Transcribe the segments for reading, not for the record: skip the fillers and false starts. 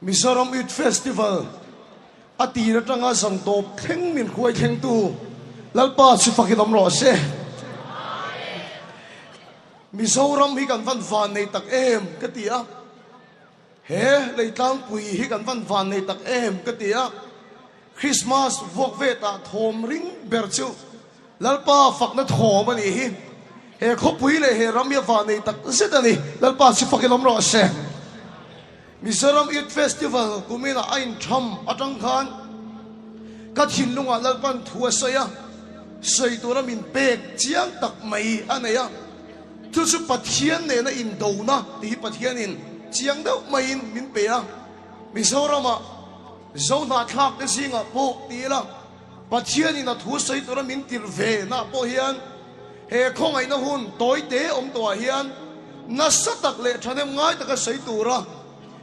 Mizoram Youth Festival a tir atanga zan tawp thleng min hruai thlengtu Lalpa chu fakin awm rawh se. Mizoram hi kan van van nei tak em ka ti a, he leitlangpui hi kan van van nei tak em ka ti a, Christmas vuak vetah thawm ring ber chu Lalpa fakna thawm a nih hi. He khawpui leh he ram hi a vanei tak zet a ni. Lalpa chu fakin awm rawh se. Mizoram Youth Festival kuminah a intham atang khan ka thinlungah Lalpan thu a sawi a, sawi tura min pek chiang tak mai a nei a. Chu chu Pathian nena indona tih hi Pathianin chiang deuh maiin min pe a. Mizoramah Zohnahthlak te zingah pawh ti ila, Pathianin a thu sawi tura min tirh ve nah pawh hian he khawngaihna hun tawi te awm tawhah hian nasa tak leh thahnem ngai taka sawi tura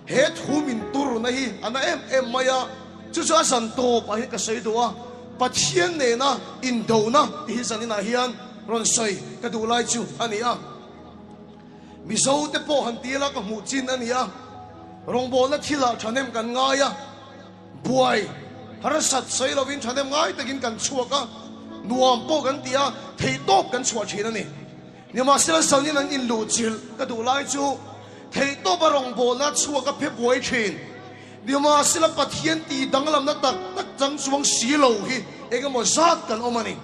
he thu min turna hi a na em em mai a, chu chu a zan tawpah hian ka sawi duh a, Pathian nena indona tih hi zaninah hian rawn sawi ka duh lai chu a ni a. Mizo te pawh han ti ila ka hmuh chin a ni a, rawngbawlna thilah thahnem kan ngai a, Buai harsat sawi lovin thahnem ngai takin kan chhuak a, nuam pawh kan ti a, theihtawp kan chhuah thin a ni. Nimahsela zanin an inluhchilh ka duh lai chu theihtawpa rawngbawlna chhuak a phe buai thin. Nimahsela Pathian tih danglamna tak tak chang chuang si lo hi eng emaw zat kan awm a ni.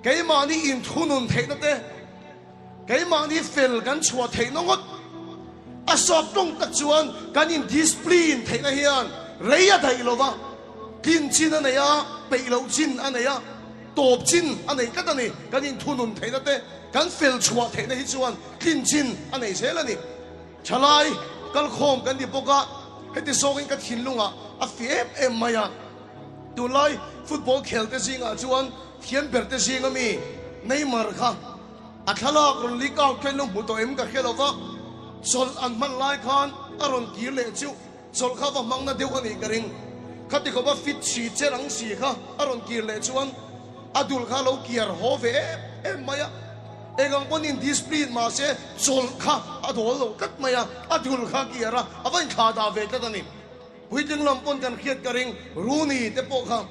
Keimahni inthunun theihna te, Keimahni fel kan chhuah theihna ngawt a sawp tawng tak chuan kan in discipline theihna hian rei a daih lova, tlin chin a nei a, peih loh chin a nei a, tawp chin a nei tlat a ni. Kan in thunun theihna te, kan fel chhuah theihna hi chuan tlin chin a nei zel a ni. Thalai kalkhawm kan ni bawk a, heti zawngin ka thinlungah a fi em em mai a. Tunlai football khel te zingah chuan thiam ber te zinga mi Neymar kha a thlalak rawn leak out kha in lo hmu tawh em ka hre lo va, chawlh an hman lai khan a rawn kir leh chu chawlh kha va hmang na deuh a nih ka ring. Khati khawpa fit si che rang si kha a rawn kir leh chuan a dul kha a lo kiar haw ve em em mai a, eng ang pawn indiscipline mahse chawlh kha a dawl lo tlat mai a, a dul kha a kiar a, a va inthlah dah ve tlat a ni. Puitling lam pawn kan hriat ka ring, Rooney te pawh kha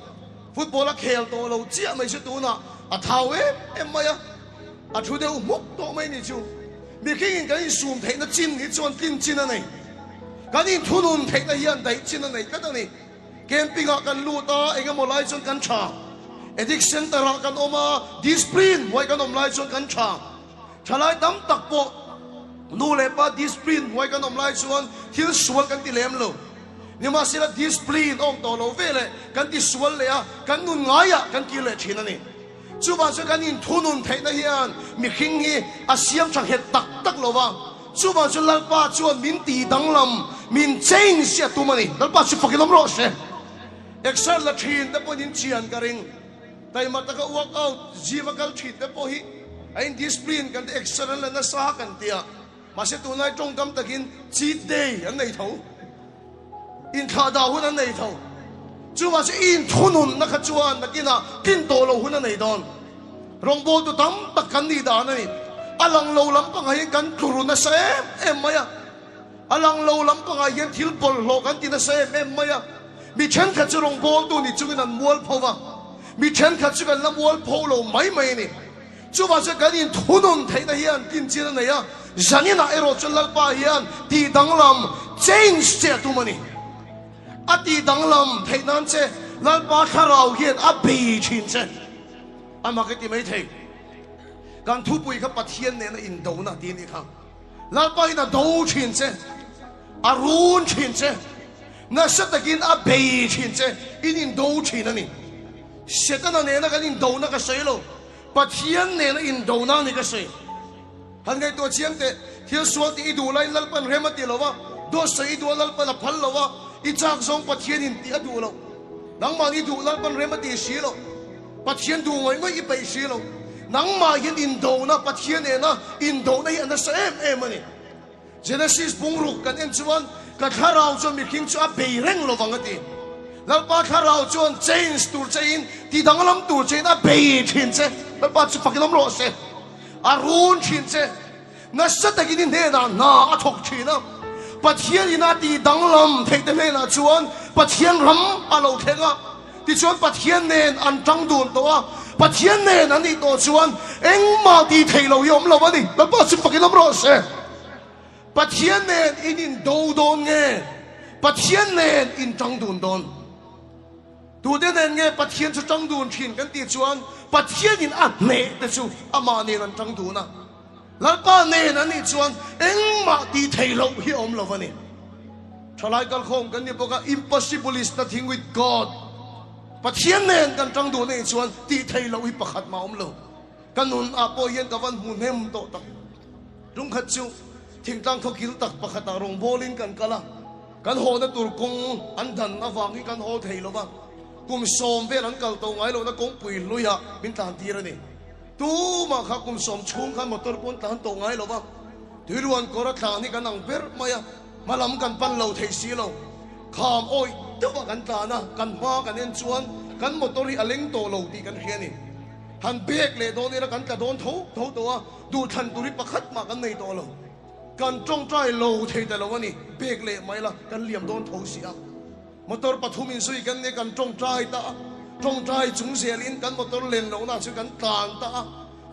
football a khel tawh lo chiah mai chu tunah a thau em em mai a, a thu deuh hmuk tawh mai ni chu. Mihringin kan insum theihna chin hi chuan tlin chin a nei, kan inthunun theihna hian daih chin a nei tlat a ni. Camping ah kan lut a, eng emaw lai chuan kan tha, addict center ah kan awm a, discipline hnuai kan awm lai chuan kan tha. Thalai tam tak pawh nu leh pa discipline hnuai kan awm lai chuan thil sual kan ti lem lo. Nimahsela discipline a awm tawh lo ve leh kan ti sual leh a, kan nun ngaiah kan kir leh thin a ni. Chuvang chuan kan inthunun theihna hian mihring hi a siam tha nghet tak tak lo va. Chuvang chuan Lalpa chuan min ti danglam, min change hi a tum a ni. Lalpa chu fakin awm rawh se. Exer la thin te pawhin in chian ka ring. Taima taka work out gym a kal thin te pawh hi a in discipline kan ti exer an la nasa kan ti a, mahse tunlai tawngkam takin cheat day an nei tho, inthlah dah hun an nei tho. Chuvang chu i inthununna kha chuan nakinah tlin tawh loh hun a nei dawn. Rawngbawltu tam tak kan nih dan a ni. A lang lo lampangah hian kan tluru nasa em em mai a. A lang lo lampangah hian thil bawlhhlawh kan ti nasa em em mai a, mi thenkhat chu rawngbawltu ni chungin an mualpho va, mi thenkhat chu kan la mualpho lo mai mai a ni. Chuvang chuan kan inthunun theihna hian tinchin a nei a, zaninah erawh chuan Lalpa hian tih danglam, change, che a tum a ni. A tih danglam theih nan che Lalpa thlarau hian a bei thin che. A mak i ti mai thei. Kan thupui kha Pathian nena indona tih a nih kha. Lalpa in a do thin che, a run thin che, nasa takin a bei thin che, in indo thin a ni. Setana nena kan indona ka sawi lo, Pathian nena indona a ni ka sawi. Han ngaihtuah chiang teh, thil sual tih i duh laiin Lalpan rem a ti lo va, dawt sawi i duh a Lalpan a phal lo va, i chak zawng Pathian in tih a duh lo. Nangmah ni duh Lalpan rem a ti si lo. Pathian duh ngawih ngawih i peih si lo. Nangmah hian indona, Pathian nena indona hi a nasa em em a ni. Genesis bungruk kan en chuan ka thlarau chuan mihring chu a bei reng lovang a ti. Lalpa thlarau chuan change tur che in, ti danglam tur che in a bei thin che. Lalpa chu fakin awm rawh se. A run thin che. Nasa takin i hnenah hna a thawk thin a. Pathian in a tih danglam theih te hnenah chuan Pathian ram a lo thleng a, tichuan Pathian nen an tang dun tawh a, Pathian nen an nih tawh chuan engmah tih theih loh hi awm lo a ni. Lalpa chu fakin awm rawh se. Pathian nen in indo dawn nge? Pathian nen in tang dun dawn? Tute nen nge Pathian chu tang dun thin kan tih chuan Pathianin a hneh te chu amah nen an tang dun a. Lalpa nen an nih chuan engmah tih theih loh hi a awm lo a ni. Thalai kalkhawm kan ni bawk a, impossible is nothing with God. Pathian nen kan tang dun a nih chuan tih theih loh hi pakhat mah a awm lo. Ka nun ah pawh hian ka van hmu hnem tawh tak. Lungkhat chu thingtlang khawkil tak pakhatah rawngbawlin kan kal a, kan hawhna tur kawng an dan avangin kan haw thei lo va, kum sawm vel an kal tawh ngai lohna kawngpui hluiah min tlan tir a ni. Tumah kha kum sawm chhung khan motor pawh an tlan tawh ngai lo va, tuiruan kawr a tlan hi kan ang ber mai a, hma lam kan pan lo thei si lo. Kham awih deuhah kan tlan a, kan hma kan en chuan kan motor hi a leng tawh lo tih kan hria a ni. Han bek leh dawn ila kan tla dawn tho tho tawh a, duhthlan tur hi pakhat mah kan nei tawh lo. Kan tawngtai lo thei ta lo a ni, bek leh mai la kan liam dawn tho si a. Motor pathum in zui kan nia kan tawngtai ta a, tawngtai chung zelin kan motor len lohna chu kan tlan ta a,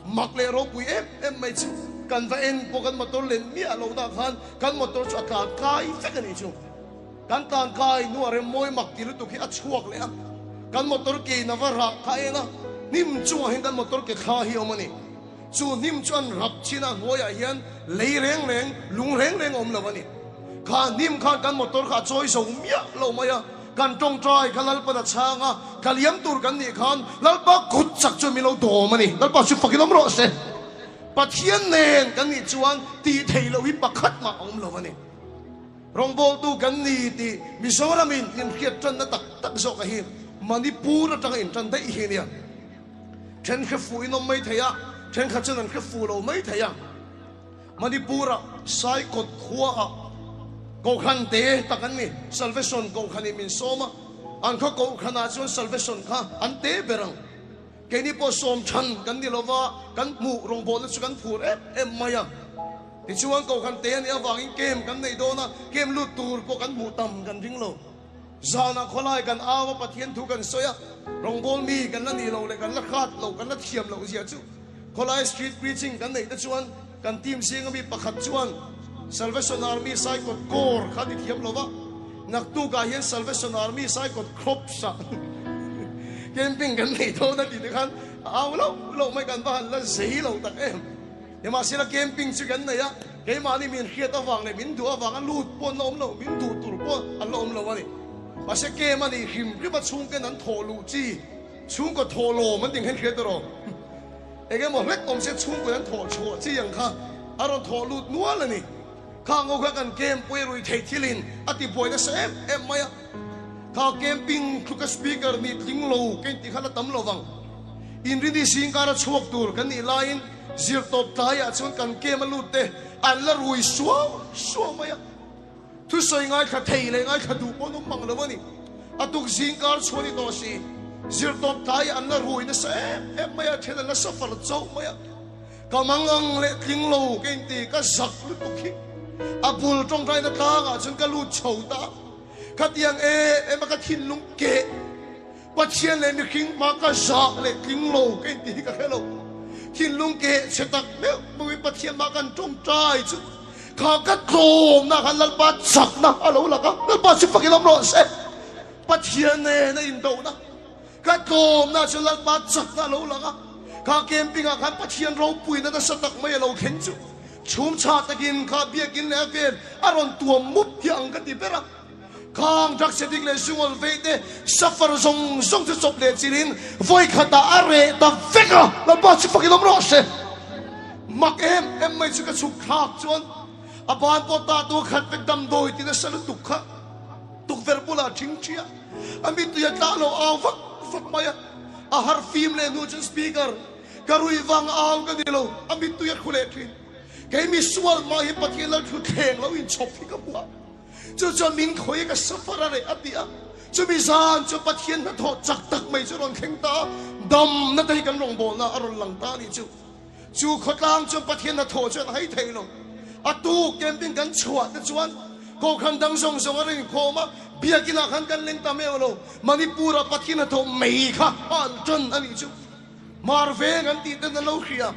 mak leh ropui em em mai chu kan va en pawh kan motor len miah lohna khan kan motor chu a tlan kai vek a nih chu. Kan tlan kai hnuah rem mawi mak ti lutuk hi a chhuak leh a, kan motor ke in a va rah kha en a, hnim chungah hian kan motor ke thla hi a awm a ni. Chu hnim chu an rap chin a, hnuaiah hian lei reng reng, lung reng reng a awm lo a ni. Kha hnim khan kan motor kha a chawi zo miah lo mai a, kan tawngtai kha Lalpan a chhang a, tla liam tur kan nih khan Lalpa kut chak chuan min lo dawm a ni. Lalpa chu fakin awm rawh se. Pathian nen kan nih chuan tih theih loh hi pakhat mah a awm lo a ni. Rawngbawltu kan ni tih Mizoramin inhriat tanna tak tak zawk a hi Manipur atanga intan daih hi a nia. Then hre fuh in awm mai thei a, thenkhat chuan an hre fuh lo mai thei a. Manipur-ah Saikawt khuaah Kohhran te tak an ni, Salvation Kohhran in min sawm a, an khaw Kohhranah chuan Salvation kha an te ber ang. Keini pawh sawm than kan ni lova, kan hmuh rawngbawlna chu kan phur em em mai a. Tichuan Kohhran te a nih avangin camp kan nei dawn a, camp lut tur pawh kan hmuh tam kan ring lo. Zanah khawlai kan au a, Pathian thu kan sawi a, rawngbâwl mi kan la nih loh leh kan la hrat loh, kan la thiam loh zia chu khawlai street preaching kan neih te chuan kan team zinga mi pakhat chuan Salvation Army Saikawt Corps kha a ti thiam lo va, naktukah hian Salvation Army Saikawt Crops ah camping kan nei dawn a tih te khan a au loh loh mai, kan va han la zei lo tak em. Nimahsela camping chu kan nei a, keimahni min hriat avang leh min duh avanga lut pawh an la awm lo, min duh tur pawh an la awm lo a ni. Mahse camp a nih hrim hrim a chhungten an thawh luh chi, chhungkaw thawh lawm an ti nghen hriat erawh eng emaw hlek awm se chhungkaw an thawh chhuah chi ang kha a rawn thawh lut nual a ni. Khang ho kha kan camp pawh i rui theih thilin a ti buai nasa em em mai a. Kha camping tluka speaker nih tling lo ka intih kha la tam lo vang. Inrini zingkara chhuak tur kan nih laiin zirtawp tlaiah chuan kan camp a lut te an la rui suau suau mai a. Thusawi ngaithla thei leh ngaithla duh pawh an awm mang lo a ni. A tuk zingkar chhuah ni tawh si, zirtawp tlaiah an la rui nasa em em mai a, then an la suffer chauh mai a. Ka mangang leh tling lo ka inti, ka zak lutuk hi. A bul tawngtaina tlangah chuan ka lut chho ta a. Khatiang em em a ka thinlung keh Pathian leh mihring hma ka zah leh tling lo ka inti hi ka hre lo. Thinlung keh chhe tak meuh meuhin Pathian hma kan tawngtai chu kha ka tlawmna khan Lalpa chakna a lo lang a, Lalpa chu fakin awm rawh se. Pathian nena indohna ka tlawmna chu Lalpa chakna a lo lang a, kha camping ah khan Pathian ropuina nasa tak mai a lo thleng chu chhum chha takin kha biakin leh a vel a rawn tuam mup hi ang ka ti ber a. Khang drugs addict leh zungawl vei te suffer zawng zawng chu chawp leh chilhin vawi khatah a reh ta vek a, Lalpa chu fakin awm rawh se. Mak em em mai chu ka chhuk thlak chuan a ban pawh ta tu a khat vek damdawi ti nasa lutuk kha tukverh bulah a thing thi a, a mittui a tla lo au vak vak mai a, a har fim leh hnu chuan speaker ka rui vang au ka ni lo, a mittui a thlu leh thin. Kei misual mah hi Pathian lal thu thleng lo inchhawp hi ka hmu a. Chu chuan min khawi ka suffer a reh a ti a, chumi zan chu Pathian hnathawh chak tak mai chu a rawn thleng ta a, damna te hi kan rawngbawlna a rawn lang ta a nih chu. Chu khawtlang chuan Pathian hnathawh chu an hai thei lo. A tuk camping kan chhuah te chuan. Kohhran dang zawng zawng a rawn inkhawm a, Biakinah khan kan leng ta meuh lo. Manipur-a Pathian hnathawh mei kha a an tan a nih chu. Mar veng an tih ten an lo hria.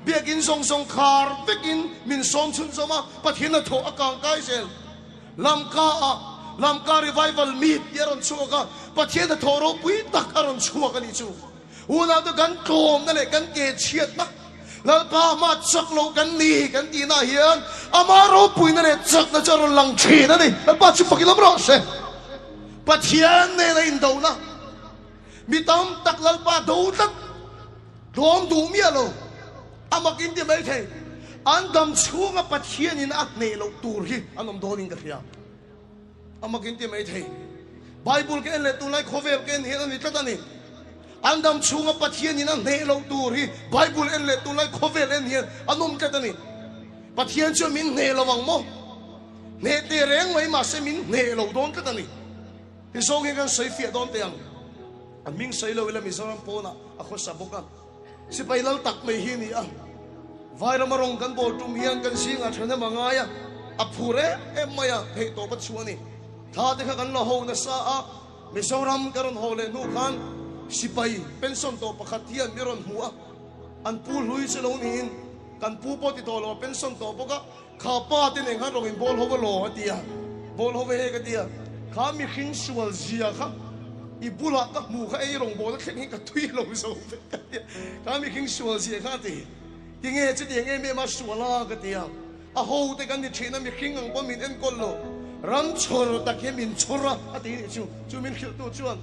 Biakin zawng zawng khar vekin min sawm chhunzawm a, Pathian hnathawh a kang kai zel. Lamka-ah Lamka Revival Meet tih a rawn chhuak a, Pathian hnathawh ropui tak a rawn chhuak a nih chu. Unaute kan tlawmna leh kan ke chhiatna Lalpa hma chak lo kan ni kan tihna hian ama ropuina leh chakna chu a rawn lang thin a ni. Lalpa chu fak ilawm rawh se. Pathian nena indona mi tam tak Lalpa do tlat tlawm duh miah lo a mak in ti mai thei. An dam chhunga Pathianin a hneh loh tur hi an awm dawnin ka hria. A mak in ti mai thei. Bible ka en leh tunlai khawvel ka en hian a ni tlat a ni. An dam chhunga Pathian in a hneh loh tur hi Bible en leh tunlai khawvel en hian an awm tlat a ni. Pathian chuan min hneh lo ang maw? Hneh teh reng mai mahse min hneh lo dawn tlat a ni. Ti zawng hian kan sawi fiah dawn teh ang. A hming sawi lo ila Mizoram pawnah a khawsa bawk a. Sipai lal tak mai hi a ni a, Vairama rawng kan bawl tum hian kan zingah thahnem a ngai a, a phur em em mai a, theihtawp a chhuah a ni. Thla te kha kan la ho nasa a, Mizoram ka rawn haw leh hnu khan sipai pension tawh pakhat hian mi rawn hmu a, an pu hlui chu lo niin kan pu pawh ti tawh lo a pension tawh bawk a, Kha pa te nen khan rawng in bawl ho a law a ti a, bawl ho ve he ka ti a, kha mihring sual zia kha i bulah ka hmu kha ei rawng bawl a thleng hi ka tui lo zo vek ka ti a, kha mihring sual zia kha a ti, tinge chutiang em em a sual a ka ti a, a ho te kan ni thin a mihring ang pawh min enkawl lo, ram chhawr tak hian min chhawr a a ti nih chu, chu min hrilh tu chuan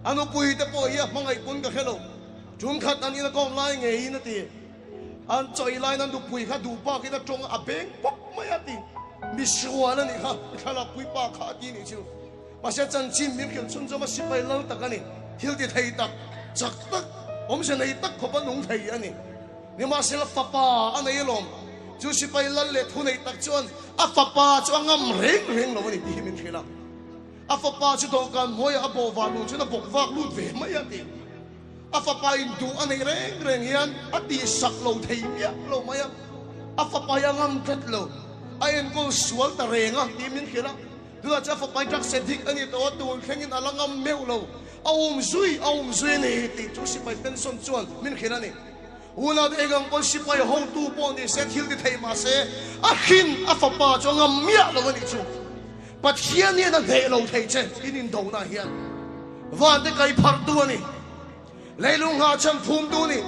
a nupui te pawh hi a hmangaih pawn ka hre lo, tum khat an in a kawm lai ngeiin a ti. An chawi laiin an nupui kha duh bakin a tawng a, a beng pawp mai a ti. Mi sual a nih kha, i thlalakpui pa kha a ti nih chu. Mahse chanchin min hrilh chhunzawm a sipai lal tak a ni, thil ti thei tak, chak tak, awmze nei tak khawpa nung thei a ni. Nimahsela fapa a nei alawm. Chu sipai lal leh thu nei tak chuan a fapa chu a ngam reng reng lo a ni tih hi min hrilh a. A fapa chu dawhkan hnuaiah a bawh vah luh chuan a bawk vak lut ve mai a ti. A fapa in duh a neih reng reng hian a tihsak lo thei miah lo mai a, a fapa hi a ngam tlat lo, a enkawl sual ta reng a tih min hrilh a, tunah chuan a fapa hi drugs addict a ni tawh a, tun thlengin a la ngam meuh lo, a awm zui a awm zui a ni tih chu sipai pension chuan min hrilh a ni. Unau te eng ang pawn sipai hotu pawh ni se thil ti thei mah se a hrin a fapa chu a ngam miah lo a nih chu. Pathian hian a hneh lo thei che in indona hian vante kai pharhtu a ni, leilung nghahchhan phumtu a ni,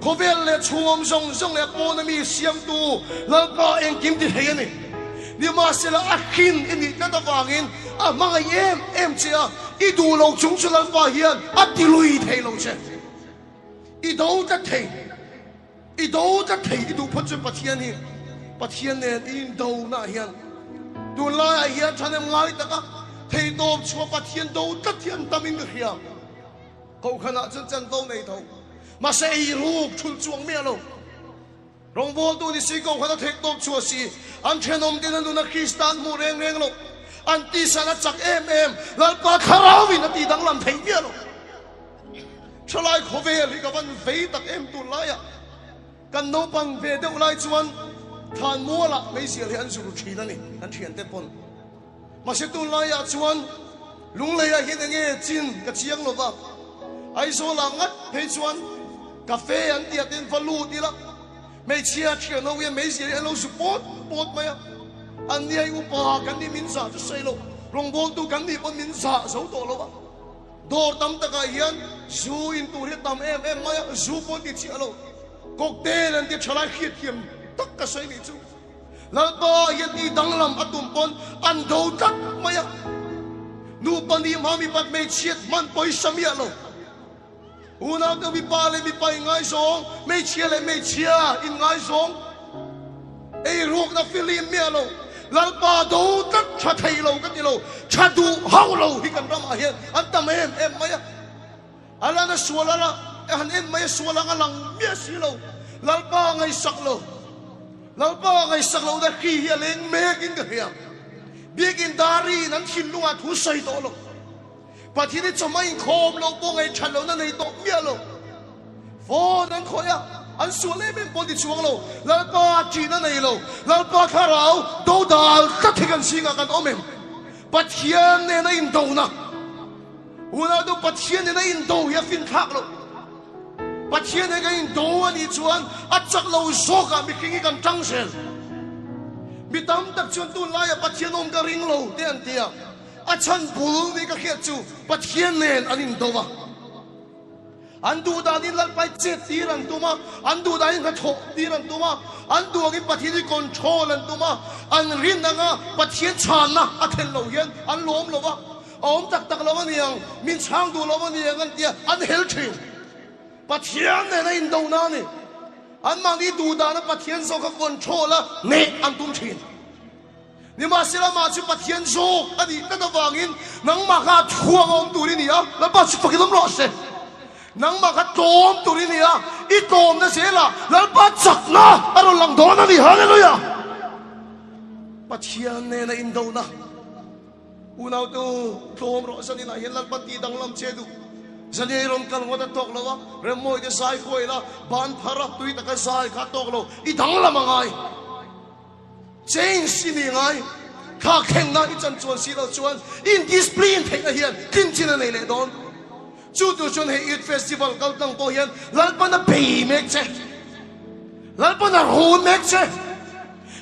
khawvel leh chhungawm zawng zawng leh pawna mi siamtu Lalpa engkim ti thei a ni. Nimahsela a hrin i nih tlat avangin a hmangaih em em che a, i duh lo chung chu Lalpa hian a ti lui thei lo che. I do tlat thei. I do tlat thei i duh phawt chuan Pathian hi Pathian nen i indonaah hian tunlaiah hian thahnem ngai taka theihtawp chhuah Pathian do tlat hi an tam in ka hria. Kohhranah chuan chanvo nei tho mahse ei ruk thulh chuang miah lo. Rawngbawltu ni si Kohhrana theihtawp chhuah si an thenawm ten a nuna Krista an hmuh reng reng lo. An tisan a chak em em Lalpa thlarauin a tihdanglam thei miah lo. Thalai khawvel hi ka van vei tak em tun laiah kan naupang ve deuh lai chuan thlan mualah meizial hi an zur thin a ni kan thiante pawn. Mahse tun laiah chuan Lungleiah hian enge chin ka chiang lova, Aizawlah ngat phei chuan cafe an tih ah te va lut ila hmeichhia thian ho hian meizial hi an lo zu pawt pawt mai a, an ni ai upa kan nih min zah chu sawi lo, rawngbawltu kan nih pawn min zah zo tawh lo a. Dawr tam takah hian zu in tur hi a tam em em mai a, zu pawh an ti chiah lo. Cocktail an ti thalai hriatthiam tak ka sawi nih chu. Lalpa hian ti danglam a tum pawn an do tlat mai a. Nupa nih hma mipat hmeichhiat hman pawisa miah lo. Unau te mipa leh mipa inngaizawng, hmeichhia leh hmeichhia inngaizawng, eirukna filim miah lo, Lalpa do tlat tha thei lo ka ti lo, tha duh hauh lo hi kan ramah hian an tam em em mai a. A lan a sual a la, e han en mai a sual ang a lang miah si lo, Lalpa ngaihsak lo, Lalpa ngaihsak lo na hri hi a leng mekin ka hria. Biakin Dari in an thinlungah thu sawi tawh lo. Pathian hi chawhma inkhawm lo pawh ngaihṭhat lohna nei tawh miah lo. Phone an khawih a. An sual em em pawh ti chuang lo. Lalpa ṭihna nei lo. Lalpa thlarau dodal tlat hi kan zingah kan awm em? Pathian nena indona. Unau tu Pathian nena indo hi a finthlak lo. Pathian nen kan indo a nih chuan a chak lo zawkah mihring hi kan ṭang zel. Mi tam tak chuan tunlaiah Pathian awm ka ring lo te an ti a. A chhan bul nih ka hriat chu Pathian nen an indo a. An duh danin Lalpai chet tir an tum a, an duh danin hnathawh tir an tum a, an duh angin Pathian hi control an tum a, an rin anga Pathian chhanna a thlen loh hian an lawm lo va, a awm tak tak lo a niang, min chhang duh lo a niang an tia, an hel thin. Pathian nena indona a ni. Anmahni duh dana Pathian zawk a control a, hneh an tum thin. Nimahsela amah chu Pathian zawk a nih tlat avangin nangmah kha a thuang a awm tur i ni a, Lalpa chu fakin awm rawh se. Nangmah kha tlawm tur i ni a, i tlawmna zelah Lalpa chakna a rawn lang dawn a ni. Hallelujah! Pathian nena indona. Unautu, tlawm rawh zaninah hian Lalpa tih danglam che duh. Zania i rawn kal ngawt a tawk lo a, Remmawi te zai khuai la, ban phar a, tui taka zai kha a tawk lo, i danglam a ngai. Change i ni ngai. Kha khenna i chan chuan si lo chuan indiscipline theihna hian tlin chin a nei leh dawn. Chu tur chuan hei Youth Festival kal tlang pawh hian Lalpan a bei mek che. Lalpan a run mek che.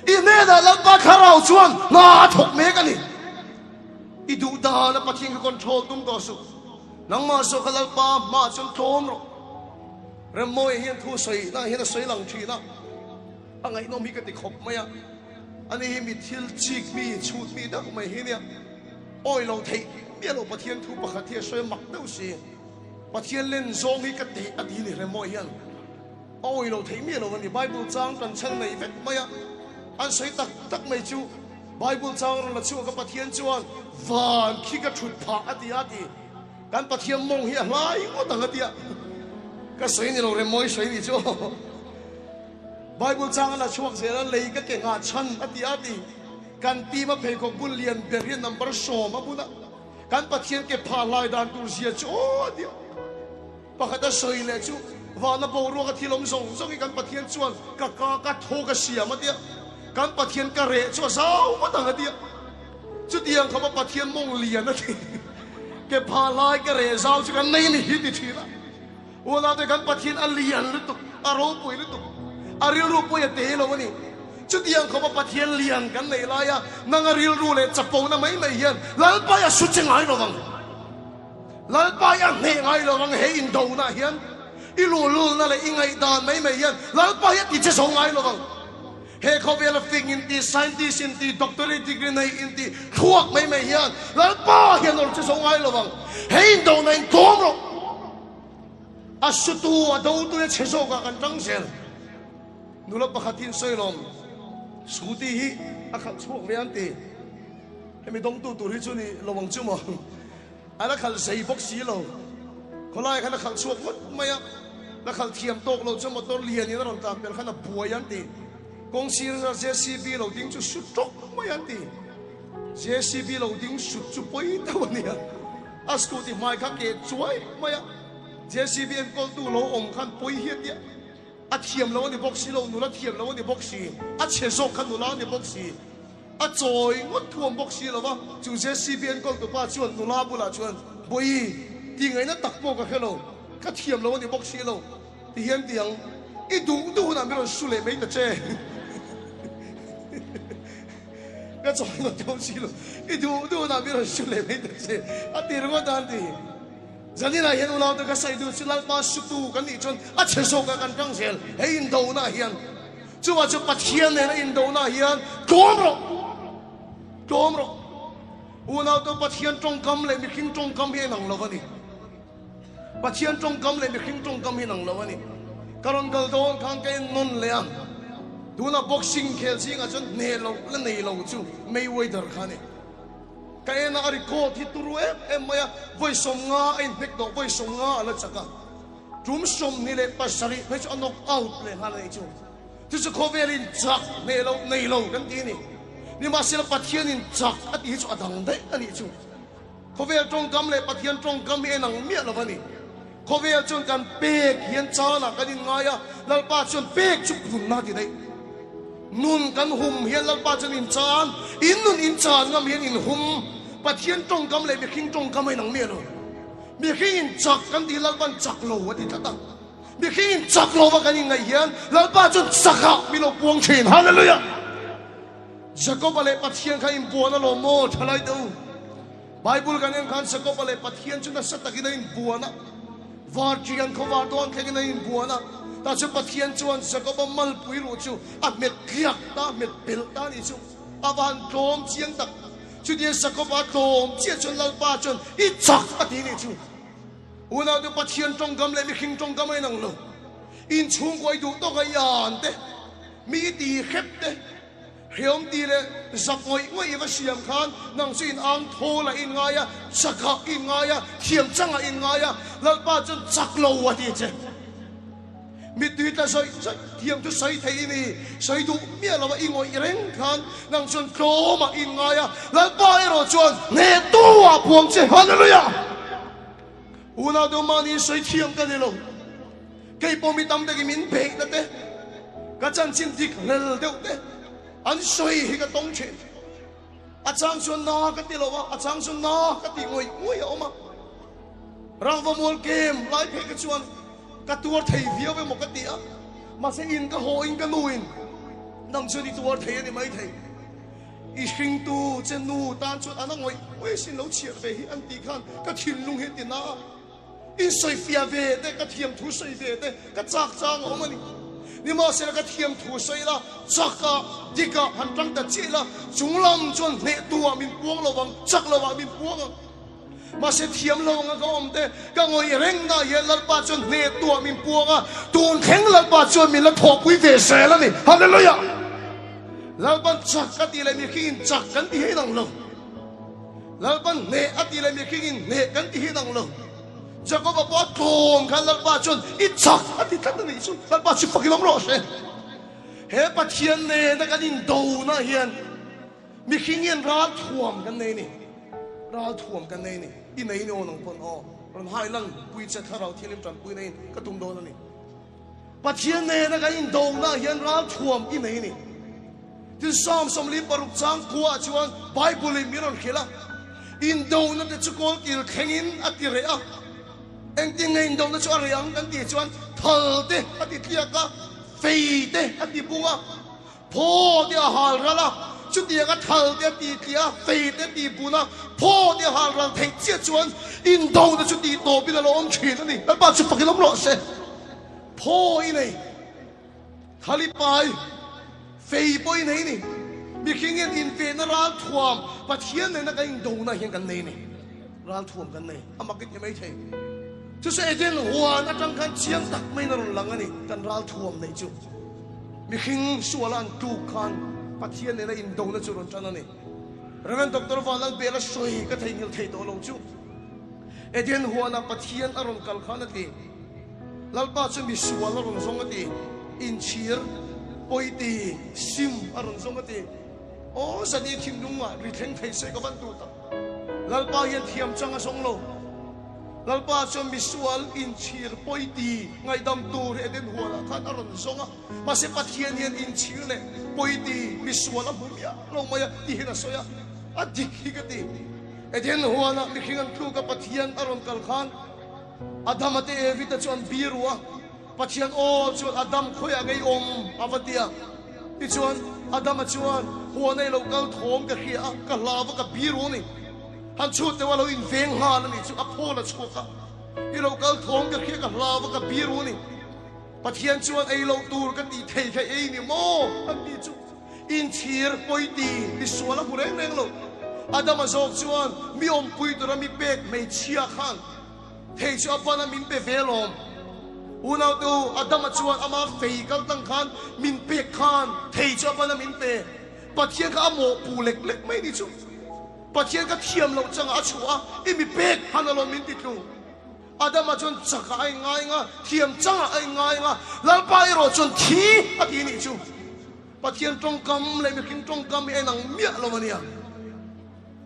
I hnenah Lalpa thlarau chuan hna a thawk mek a ni. I duh dan a Pathian kha control tum tawh suh. Nangmah zawk kha Lalpa hmaah chuan tlawm rawh. Remmawia hian thu sawi nah hian a sawi lang thin a. A ngaihnawm hi ka ti khawp mai a, ani hi mi thil chik mi, chhut mi deuh mai hi nia. Awi lo theih miah lo Pathian thu pakhat hi a sawi mak deuh si. Pathian len zawng hi ka teh a ti ni hrem mawi hian a awi lo theih miah lo a ni. Bible chang kan chhan nei vek mai a, an sawi tak tak mai chu Bible chang rawn la chhuak a Pathian chuan van khi ka thut phah a ti a ti. Kan Pathian mawng hi a hlai ngawt ang a ti a, ka sawi ni lo rem mawi sawi ni chu. Bible chang a la chhuak zel a, lei ka ke nghah chhan a ti a ti. Kan team a pheikhawk bun lian ber hi number 10 a bun a, kan Pathian ke phah hlai dan tur zia chu aw a ti a. Pakhat a sawi leh chu vana boruak a thil awm zawng zawng hi kan Pathian chuan ka ka ka thaw ka siam a ti a, kan Pathian ka reh chu a zau ngawt ang a ti a. Chutiang khawpa Pathian mawng lian a ti. Ke phah hlai ka reh zau chu kan nei ni hi ti thin a. Unaute kan Pathian a lian lutuk, a ropui lutuk, a rilru pawh a te lo a ni. Chutiang khawpa Pathian lian kan nei lai a, nang a rilru leh chapona mai mai hian Lalpa i a su che ngai lo vang. Lalpa i a hneh ngai lo vang he indona hian. I luhlulna leh i ngaihdan mai mai hian Lalpa hi a ti che zo ngai lo vang. He khawvela fing inti, scientist inti, doctorate degree nei inti thluak mai mai hian Lalpa hian awr che zo ngai lo vang. He indona in tlawm rawh. A sutu, a dotu hi a chhe zawkah kan tang zel. Nula pakhat hi an sawi lawm, Scooty hi a khalh chhuak ve an ti. Hemi dawngtu tur hi chu ni lo ang chu maw. A la khalh zei bawk si lo. Khawlai khan a khalh chhuak ngawt mai a, la khalh thiam tawk lo chu motor lian in a rawn tlan pel khan a buai an ti. Kawng sir JCB lo ding chu sut tawk mai an ti. JCB lo ding sut chu pawi deuh a nia. A scooty hmai kha ke chuai mai a, JCB enkawltu lo awm khan pawi hi a tia. A thiam lo a ni bawk si lo, nula thiam lo a ni bawk si, a chhe zawk kha nula a ni bawk si. A chawi ngawt thu awm bawk si lo va, chu JCB enkawltu pa chuan nula bulah chuan, Bawihi, ti ngaihna tak pawh ka hre lo, ka thiam lo a ni bawk si lo, ti hian ti ang, i duh duh hunah min rawn su leh mai ta che. Ka chawi ngawt thu awm si lo, i duh duh hunah min rawn su leh mai ta che, a ti ringawt a an ti. Zaninah hian unaute ka sawi duh chu Lalpa sutu kan nih chuan a chhe zawkah kan tang zel, he indona hian. Chuvah chu Pathian nena indona hian tlawm rawh, tlawm rawh. Unaute Pathian tawngkam leh mihring tawngkam hi inang lo a ni. Pathian tawngkam leh mihring tawngkam hi inang lo a ni. Ka rawn kal dawn khan ka en nawn leh a, tuna boxing khel zingah chuan hneh loh la nei lo chu Mayweather kha a ni. Ka en a, a record hi turu em em mai a, vawi 50 a inhnek tawh, vawi 50 a la chak a. Tum 27 phei chu a knock out leh nghal a nih chu. Chu chu khawvelin chak hneh loh nei lo kan ti a ni. Nimahsela Pathianin chak a tih hi chu a dang daih a nih chu. Khawvel tawngkam leh Pathian tawngkam hi a inang miah lo a ni. Khawvel chuan kan pek hian chanah kan inngai a, Lalpa chuan pek chu punna a ti daih. Nun kan hum hian Lalpa chuan in chan, in nun in chan ngam hian in hum. Pathian tawngkam leh mihring tawngkam a inang miah lo. Mihring in chak kan tih Lalpa'n chak lo a ti tlat a. Mihring in chak lo va kan inngaih hian Lalpa chuan chakah min lo puang thin. Hallelujah! Jakoba leh Pathian kha inbuan alawm maw thalai te u. Bible kan en khan Jakoba leh Pathian chu nasa takin a inbuan a, varṭian khawvar dawn thlengin a inbuan a. Tah chuan Pathian chuan Jakoba malpui ruh chu a hmet tliak ta, a hmet belh ta a nih chu. A va han tlawm chiang tak. Chutiang Jakoba tlawm chiah chuan Lalpa chuan i chak a ti nih chu. Unau te Pathian tawngkam leh mihring tawngkam a inang lo. Inchhungkaw i duh tawk a i an te, mi i ti hrep te, Hreawm ti leh zak ngawih ngawih i va siam khan nang chu in ang thawl a in ngai a, chak ah i ngai a, thiam chang ah i ngai a, Lalpa chuan chak lo a ti che. Mittui tla zawih zawih thiam chu sawi thei i ni, sawi duh miah lo a i ngawih reng khan nang chuan tlawm ah i ngai a, Lalpa erawh chuan hnehtu ah puang che. Hallelujah! Unau deuh mahni sawi thiam ka ni lo. Kei pawh mi tam takin min beihna te, ka chanchin dik hlel deuh te an sawi hi ka tawng thin. A chang chuan na ka ti lo a, a chang chuan na ka ti ngawih ngawih a awm a. Rangva mual kem lai phei kha chuan ka tuar thei viau emaw ka ti a, mahse in ka haw in ka nu in nang chuan i tuar thei a ni maithei. I hringtu che nu tan chuan an a ngawih ngawih sin lo chhiar ve hi an tih khan ka thinlung hi a ti na a. In sawifiah ve te, ka thiam thu sawi ve te ka chak chang a awm a ni. Nimahsela ka thiam thu sawi la, chak a, dik a, han tang ta chiah ila, chung lam chuan hnehtu ah min puang lo vang, chak lo ah min puang ang. Mahse thiam lo anga ka awm te, ka ngawih reng na hian Lalpa chuan hnehtu ah min puang a, tun thleng Lalpa chuan min la thawhpui ve zel a ni. Hallelujah! Lalpan chak a tih leh mihringin chak kan ti hi inang lo. Lalpan hneh a tih leh mihring in hneh kan ti hi nang lo. Jakoba pawh a tlawm khan Lalpa chuan i chak a ti tlat a nih chu. Lalpa chu fakin awm rawh se. He Pathian nena kan indona hian mihring hian ral thuam kan nei ni. Ral thuam kan nei ni. I nei ni aw nang pawn aw. Rawn hai lang pui che thlarau thianghlim tanpui neiin ka tum dawn a ni. Pathian nena kan indona hian ral thuam i nei ni. Tin Psalm 46 chang khuaah chuan Bible in min rawn hrilh a, indona te chu kawl kil thlengin a ti reh a. Engtin nge indona chu a reh ang kan tih chuan thal te a ti tliak a, fei te a ti bung a, phaw te a hal ral a, chutianga thal te a ti tliah a, fei te a ti bun a, phaw te a hal ral theih chiah chuan indona chu tih tawpin a lo awm thin a ni. Lalpa chu fakin awm rawh se. Phaw i nei. Thalipai fei pawh i nei ni. Mihring hian invenna ralthuam Pathian nena kan indona hian kan nei ni. Ralthuam kan nei. A mak i ti mai thei. Chu chu Eden huan atang khan chiang tak maiin a rawn lang a ni kan ralthuam neih chu. Mihring suala an tluk khan Pathian nena indona chu rawn tan a ni. Rev. Doctor Vanlalbela sawi ka theihnghilh thei tawh lo chu. Eden huanah Pathian a rawn kal khan a ti. Lalpa chu misual a rawn zawng a ti, inchhir, pawiti, sim a rawn zawng a ti. Aw zani thinlungah ri thleng thei se ka van duh tak. Lalpa hian thiam chang a zawng lo. Lalpa chuan misual, inchhir, pawiti, ngaihdam tur hi Eden huanah khan a rawn zawng a. Mahse Pathian hian inchhir leh pawiti, misual a hmu miah lo mai a ti hian a sawi a. A dik hi ka ti. Eden huanah mihring an tluk a Pathian a rawn kal khan, Adama te Evi te chu an biru a, Pathian aw chuan Adam khawiah ngei awm a va ti a. Tichuan Adama chuan huan ei lo kal thawm ka hria a, ka hlau a ka biru a ni. Han chhut deuh a lo inveng nghal a nih chu a phawl a chhuak a, I lo kal thawm ka hria ka hlau a ka biru a ni. Pathian chuan ei loh tur ka tih thei kha ei ni maw an tih chu inchhir pawiti misual a hmu reng reng lo. Adama zawk chuan mi awmpui tura mi pek hmeichhia khan thei chu a ban a min pe ve lawm. Unautu Adama chuan ama fei kal tlang khan min pek khan thei chu a ban a min pe. Pathian kha a mawhpuh lek lek mai ni chu. Pathian kha thiam loh changah a chhuah a, i mi pek han alawm min ti tlu. Adama chuan chakah a inngai nga, thiam changah a inngai nga, Lalpa erawh chuan thi a ti nih chu. Pathian tawngkam leh mihring tawngkam hi a inang miah lo a nia.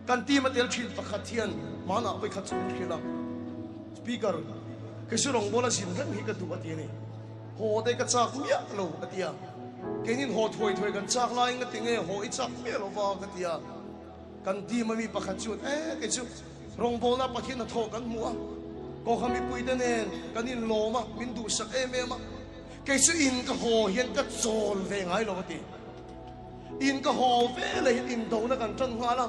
Kan team a tel thin pakhat hian hmanah vawikhat chu min hrilh a, Speaker. Kei chu rawngbawla zin reng hi ka duh a ti a ni. Haw te ka chak miah lo a ti a. Keinin haw thuai thuai kan chak laiin ka ti nge haw i chak miah lo va ka ti a. Kan team a mi pakhat chuan e kei chu rawngbawlna Pathian hnathawh kan hmu a, kawngka mipuite nen kan inlawm a, min duhsak em em a. Kei chu in ka haw hian ka chawl ve ngai lo a ti. In ka haw ve leh hian indona kan tan nghal a,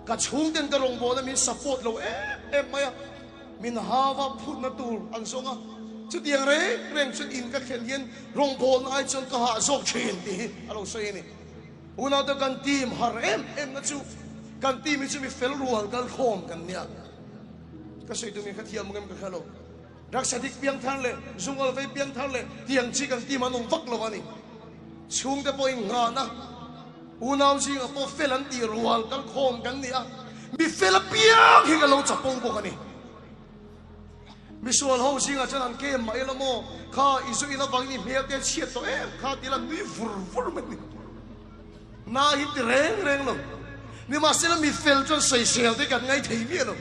ka chhungten ka rawngbawlna min support lo em em mai a. Min hava phutna tur an zawng a, chutiang reng reng chuan in ka thlen hian rawngbawlna ai chuan ka hah zawk thin tih hi a lo sawi a ni. Unaute kan team har em em na chu kan team hi chu mi fel rual kal khawm kan nia. Ka sawi tum in ka thiam ang em ka hre lo. Drugs addict piang thar leh zungal vei piang thar leh tiang chi kan team an awm vak lo a ni. Chhungte pawh inngahna. Unau zingah pawh fel an tih rual kal khawm kan ni a, mi fel apiang hi ka lo chapo bawk a ni. Misual ho zingah chuan an kem mah ila maw, kha i zu in avangin i hmel te a chhiat tawh em kha ti ila nui vur vur mai ni. Na hi ti reng reng lo. Nimahsela mi fel chuan sawisel te kan ngai thei miah lo.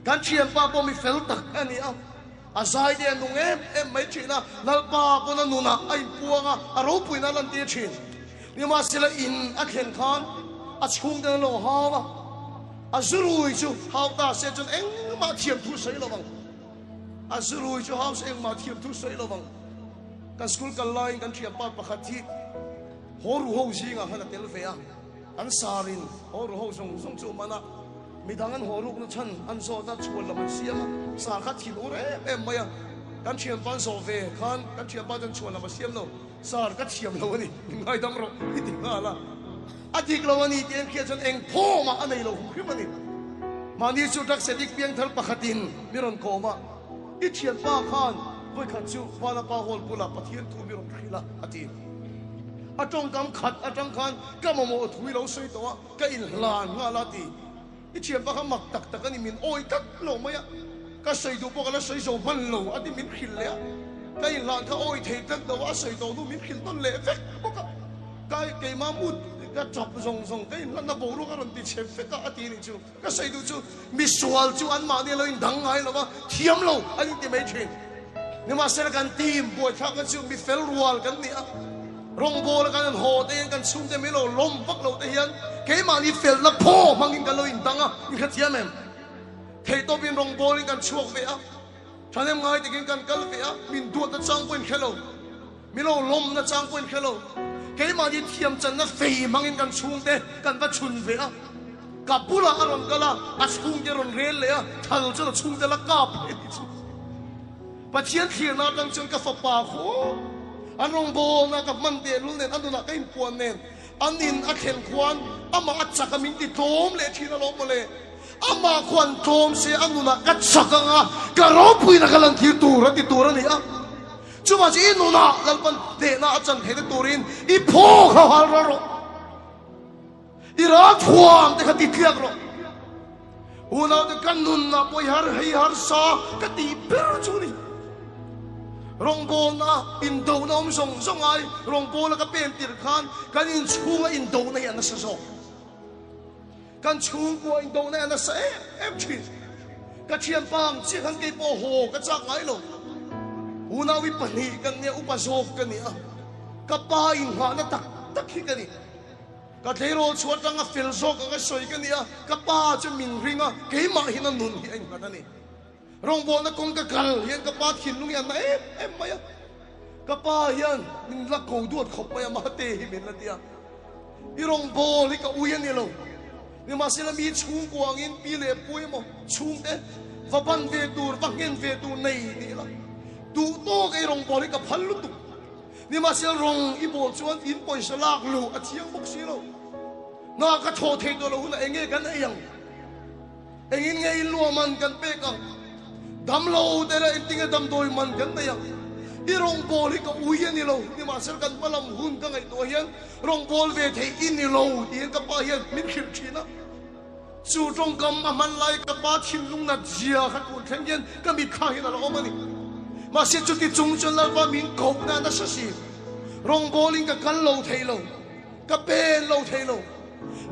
Kan thianpa pawh mi fel tak a ni a. A zai te a nung em em mai thin a, Lalpa pawn a nunah a inpuang a, a ropuina a lantir thin. Nimahsela in a thlen khan a chhungten a lo hau a, a zurui chu hau ta se chuan engmah thiam thu sawi lo vang. A zurui chu hau se engmah thiam thu sawi lo vang. Kan school kal laiin kan thianpa pakhat hi haw ru ho zingah khan a tel ve a, kan sarin haw ru ho zawng zawng chu man a, Midang an haw rukna chhan an zawt a, chhuan lam an siam a, sar kha thin ur em em mai a. Kan thianpa an zawh ve khan kan thianpa chuan chhuan lam a siam lo, sar ka thiam lo a ni, min ngaidam rawh i ti nghal a. A dik lo a ni tih en khiah chuan eng phawmah a nei lo hum hrim a ni. Mahni chu drugs addict piangthar pakhatin mi rawn kawm a, i thianpa khan vawikhat chu Vanapa Hall bulah Pathian thu mi rawn hrilh a, a ti. A tawngkam khat atang khan ka mamawh thu i lo sawi tawh a, Ka inhlan nghal a ti. I thianpa kha mak tak tak a ni, min awi tlat lo mai a, ka sawi duh pawh ka la sawi zo hman lo a ti, min hrilh leh a. Ka inhlan kha awi thei tlat lo a, a sawi tawh hnu min hrilh tawn leh vek bawk a. Ka keimah mut ka tap zawng zawng, ka inhlanna boruak a rawn ti chhe vek a a ti nih chu. Ka sawi duh chu misual chu anmahni a lo indang ngai lo va, thiam lo an inti mai thin. Nimahsela kan team buaithlakna chu mi fel rual kan ni a, rawngbawla kan han haw te hian kan chhungte mai lo lawm vak lo te hian keimahni felna phaw hmangin kan lo indang a, in hrethiam em? Theihtawpin rawngbawlin kan chhuak ve a, thahnem ngai takin kan kal ve a, min duatna chang pawhin hre lo. Mi lo lawmna chang pawhin hre lo. Keimahni thiamchanna fei hmangin kan chhungte kan va chhun ve a. Ka bulah a rawn kal a, a chhungte a rawn rel leh a, thal chuan a chhungte la kap leh tih chu. Pathian thlirna atang chuan ka fapa khaw an rawngbawlna ka hman tehlul nen, a nunah ka inpuan nen, an in a thlen khuan amah a chak a min ti tlawm leh thin alawm mawle. Amah khuan tlawm se a nunah ka chak ang a, ka ropuina ka lantir tur a ti tur a ni a. Chuvang chu i nunah Lalpan hnehna a chan theihna turin i phaw kha hal rawh rawh. I ral thuam te kha ti tliak rawh. Unaute ka nunah pawh i har hei harsa ka tih ber chu ni. Rawngbawlna indona awm zawng zawng ai rawngbawla ka pen tir khan kan inchhunga indona hi a nasa zawk. Kan chhungkua indona hi a nasa em em thin. Ka thianpa ang chiah khan kei pawh haw ka chak ngai lo. Unaui pahnih kan nia, upa zawk ka ni a. Ka pa inghahna tak tak hi ka ni. Ka tleirawl chhuah atanga fel zawk anga sawi ka ni a, ka pa chu min ring a, keimah hian a nun hi a innghat a ni. Rawngbawlna kawng ka kal hian ka pa thinlung hi a na em em mai a. Ka pa hian min la ko duat khawp mai a, mahte hi min la ti a. I rawngbâwl hi ka ui a ni lo. Nimahsela mi chhungkua angin pi leh pu emaw chhungte va ban ve tur, va nghen ve tur nei ni ila. Duh tawk ei rawngbâwl hi ka phal lutuk. Nimahsela rawng i bawl chuan in pawisa lak luh a thiang bawk si lo. Hna ka thaw thei tawh lo hunah eng nge kan ei ang? Engin nge i lua man kan pek ang? Damlo te leh engtinge damdawi man kan nei ang? I rawngbâwl hi ka ui a ni lo, nimahsela kan hma lam hun ka ngaihtuah hian rawngbâwl ve thei i ni lo tiin ka pa hian min hrilh thin a. Chu tawngkam a hman lai ka pa thinlung nat zia kha tun thleng hian ka mitthla hian a la awm a ni. Mahse chuti chung chuan Lalpa min kohna nasa si. Rawngbâwlin ka kal lo thei lo. Ka pen lo thei lo.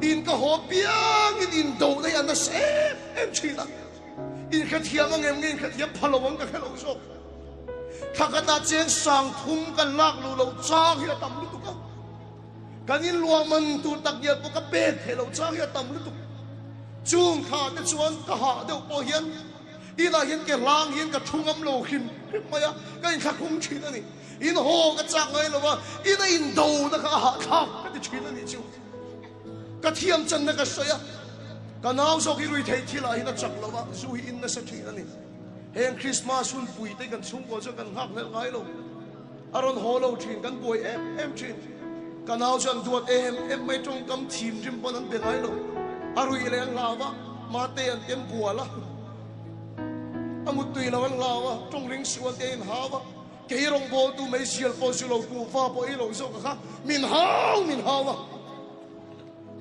In ka haw piangin in do na hi a nasa em em thin a. Inhrethiam ang em nge inhrethiam pha lo ang ka hre lo zawk. Thla khatah cheng 3000 kan lak luh loh chang hi a tam lutuk a. Kan inluah man tur tak ngial pawh ka pek theih loh chang hi a tam lutuk. Chung thla te chuan ka hah deuh pawh hian inah hian ke hlang hian ka thu ngam lo hrim hrim mai a, ka inthlakhung thin a ni. In haw ka chak ngai lo a, ina indona kha a hahthlak ka ti thin a nih chu. Ka thiam channa ka sawi a, ka nau zawk hi rui theih thil ah hian a chak lo a, zu hi in nasa thin a ni. Heng Christmas hun pui te kan chhungkaw chuan kan nghak hlelh ngai lo. A rawn haw lo thin, kan buai em em thin. Ka nau chu an duat em em mai, tawngkam thim rim pawn an be ngai lo. A ruih leh an hlau a, mate an tem bual a, a muttui lo an hlau a, tawng ring suh an ti a inhau a. Kei rawngbawltu meizial pawh zu lo kuhva pawh ei lo zawk kha min hau min hau a.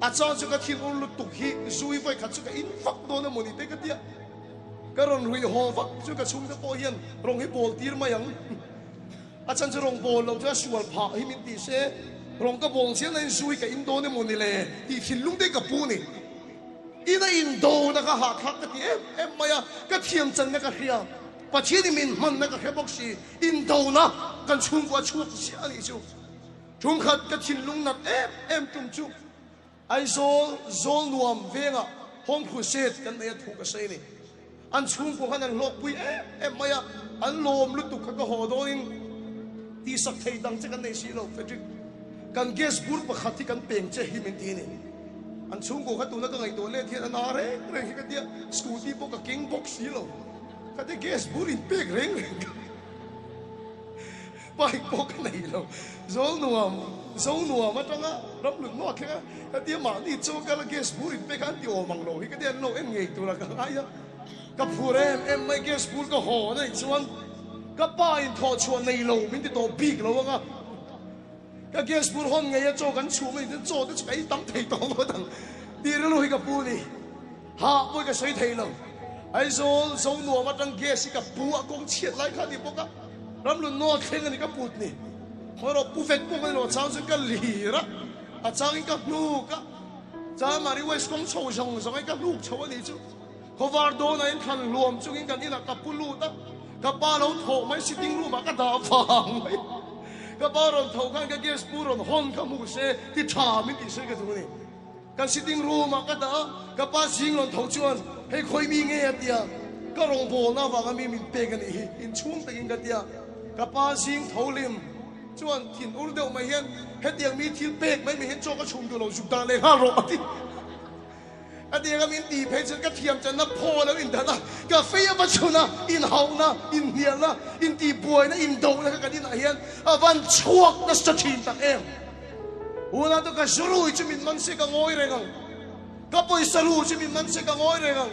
A chang chu ka thin ur lutuk hi zui vawi khat chu ka in vak dawn emaw ni te ka tia. Ka rawn ruih haw vak chu ka chhungte pawh hian rawng hi bawl tir mai ang. A chan chu rawng bawl lo chu a sual phah hi min ti se rawng ka bawl chian aiin zui ka in dawn emaw ni le tih thinlung te ka pu ni. Ina indona ka hahthlak ka ti em em mai a, ka thiam channa ka hria. Pathian i min hmanna ka hre bawk si, indona kan chhungkua chhuak ziah a nih chu. Ṭhumkhat ka thinlung nat em em tum chu Aizawl Zawl Nuam vengah Home Crusade kan nei a thu ka sawi a ni. An chhungkua khan an hlawkpui em em mai a, an lawm lutuk kha ka haw dawnin tihsak thei dang che kan nei si lo Frederick, kan gas bur pakhat hi kan peng che hi min ti a ni. An chhungkua kha tuna ka ngaihtuah let hian a na reng reng hi ka tia, scooty pawh ka keng bawk si lo. Ka ti gas bur in pek reng reng ka bike pawh ka nei lo zawl nuam zo nuam atanga ram lut nuah thleng a ka tia mahni chaw kal a gas bur in pek a an ti awm ang lo hi ka tia an lo en ngei tur a ka ngai a ka phur em em mai gas bur ka haw a nih chuan ka pa in thawh chhuah nei lo min ti tawh bik lo ang a ka gas bur hawn ngei a chaw kan chhum a nih chuan chaw te chu ka ei tam thei tawh ngawt ang tih rilru hi ka pu a ni. Hah pawi ka sawi thei lo. Aizawl zo nuam atang gas hi ka pu a kawng chhiat lai kha a ni bawk a, ramlun naw thleng a ni ka put ni. Khawi rawh pu vek pawh ka ni lo, a chang chuan ka lir a, a changin ka hnuk a, Chamari West kawng chho zawng zawngin ka hnuk chho a nih chu. Khawvar dawnah in thlan hluam chungin kan inah ka pu lut a, ka pa lo thawh mai sitting room ah ka dah vang mai. Ka pa rawn tho khan ka gas pu rawn hawn kha hmu se ti tha min tih sawi ka duh a ni. Kan sitting room ah ka dah a, ka pa zing rawn tho chuan hei khawi mi nge a ti a, ka rawngbawlna avanga mi min pek a nih hi inchhung takin ka ti a, ka pa zing tho lim chuan thin ur deuh mai hian hetiang mi thil pek mai mai hian chaw ka chhum duh lo zuk dah leh nghal rawh a ti. A ti anga min tih phei chuan ka thiam channa phaw a lo indan a, ka fei a va chhun a, inhauhna, inhnialna, intihbuaina, indohna kha kan inah hian a van chhuak nasa thin tak em. Unau te ka zurui chu min man se ka ngawi reng ang, ka pawisa ru chu min man se ka ngawi reng ang,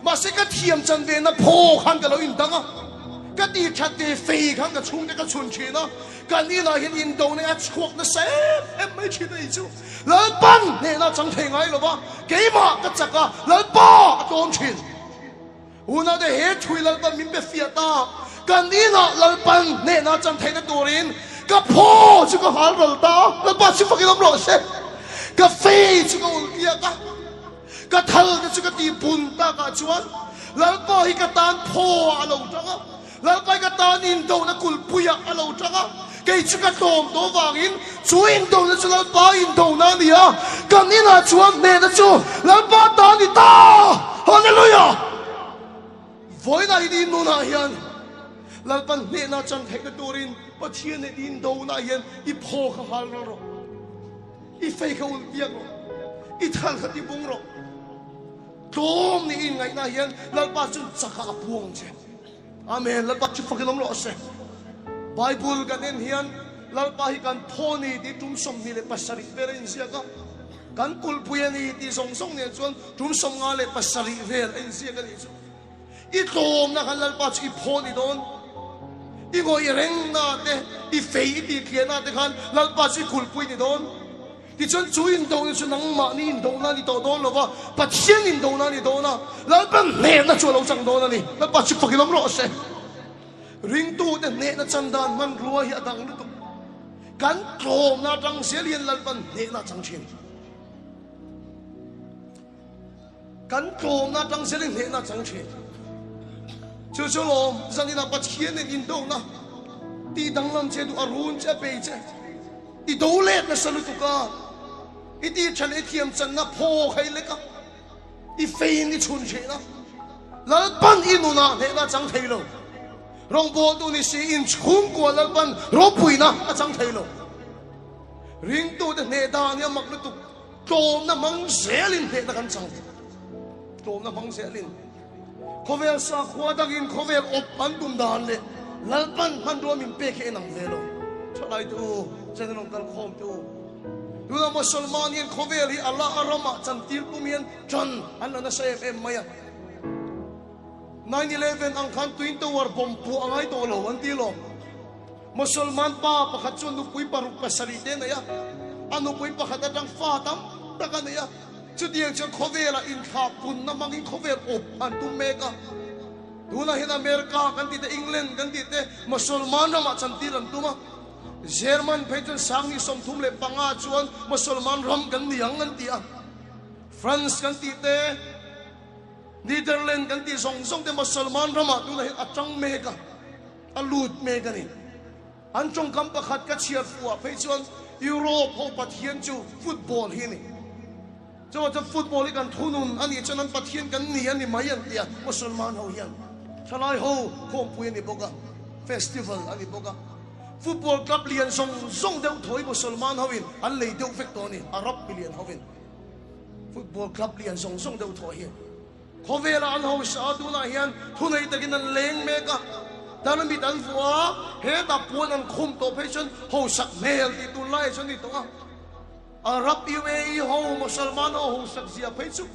mahse ka thiam chan ve na phaw khan ka lo indang a, ka ti that ve fei khan ka chhungte ka chhun thin a, kan inah hian indo nei a chhuak nasa em em mai thin a nih chu. Lalpan hnehna chang thei ngai lo va, keimah ka chak a, Lalpa a tlawm thin. Unau te he thui Lalpan min be fiah ta, kan inah Lalpan hnehna chan theihna turin ka phaw chu ka hal ral ta, Lalpa chu fakin awm rawh se. Ka fei chu ka ulh tliak a, ka thal te chu ka tih bun takah chuan Lalpa hi ka tan phaw ah a lo tang a, Lalpa hi ka tan indona kulhpuiah a lo tang a, kei chu ka tlawm tawh vangin chu indona chu Lalpa indona a ni a, kan inah chuan hnehna chu Lalpa ta a ni ta! Hallelujah! Vawiinah hi ni nunah hian Lalpan hnehna chan theihna turin Pathian leh indona hian i phaw kha hal ral rawh, i fei kha ulh piak rawh, i thal kha tibung rawh. Tlawm ni inngaihna hian Lalpa chu chakah a puang che. Amen. Lalpa chu fakin awm rawh se. Bible kan en hian Lalpa hi kan phaw ni tih tum 27 vel a inziak a. Kan kulhpui a ni tih zawng zawng nen chuan tum 57 vel a inziak a nih chu. I tlawmna khan Lalpa chu i phaw ni dawn. I ngawih rengna te, i fei i tih tliahna te khan Lalpa chu i kulhpui ni dawn. Tichuan chu indona chu nangmahni indona a ni tawh dawn lo va, Pathian indona a ni dawn a, Lalpa hnehna chu a lo chang dawn a ni. Lalpa chu fakin awm rawh se. Ringtute hnehna chan dan hmanrua hi a dang lutuk. Kan tlawmna atang zel hian Lalpan hnehna a chang thin. Kan tlawmna atang zelin hnehna a chang thin. Chu chu lawm zaninah Pathian nen indona tih danglam che duh a run che a bei che. I do let nasa lutuk a, i tih tha leh i thiam channa phaw khai lek a, i fein i chhun thin a, Lalpan i nunah hnehna a chang thei lo. Rawngbawltu ni si inchhungkua Lalpan ropuina a chang thei lo. Ringtute hneh dan hi a mak lutuk, tlawmna hmang zelin hnehna kan chang. Tlawmna hmang zelin. Khawvel sakhua dangin khawvel awp an tum dan leh Lalpan hmanrua min pek hi en ang ve lo. Thalai te u, General kalkhawm te u, tuna Mosolman hian khawvel hi Allah a ramah chantir tum hian tan an la nasa em em mai a. 9/11 ang khan Twin Tower bomb puah a ngai tawh lo an ti lawm. Mosolman pa pakhat chuan nupui paruk pasarih te a nei a, a nupui pakhat atang fa tam tak a nei a. Chutiang chuan khawvelah inthlah punna hmangin khawvel awp an tum mek a. Tunah hian America kan tih te, England kan tih te, Mosolman ramah chantir an tum a. German phei chuan Sangni 35 chuan Mosolman ram kan ni ang an ti a. France kan tih te, Netherlands kan tih zawng zawng te Mosolman ramah tunah hian a tang mek a, a lut mek a ni. An tawngkam pakhat ka chhiar fuhah phei chuan Europe ho Pathian chu football hi a ni. Chuvang chuan football hi kan thunun a nih chuan an Pathian kan ni a ni mai an ti a, Musulman ho hian thalai ho khawmpui a ni bawk a, festival a ni bawk a. Football club lian zawng zawng deuh thaw hi Musulman hoin an lei deuh vek tawh a ni, Arab milian hoin football club lian zawng zawng deuh thaw hi. Khawvela an hausa a, tunah hian thunei takin an leng mek a, tarmit an vuah a, hetah puan an khum tawh phei chuan hausak hmel tih tun laiah chuan a ni tawh a. Arab UAE ho Musalman ho hausak zia phei chu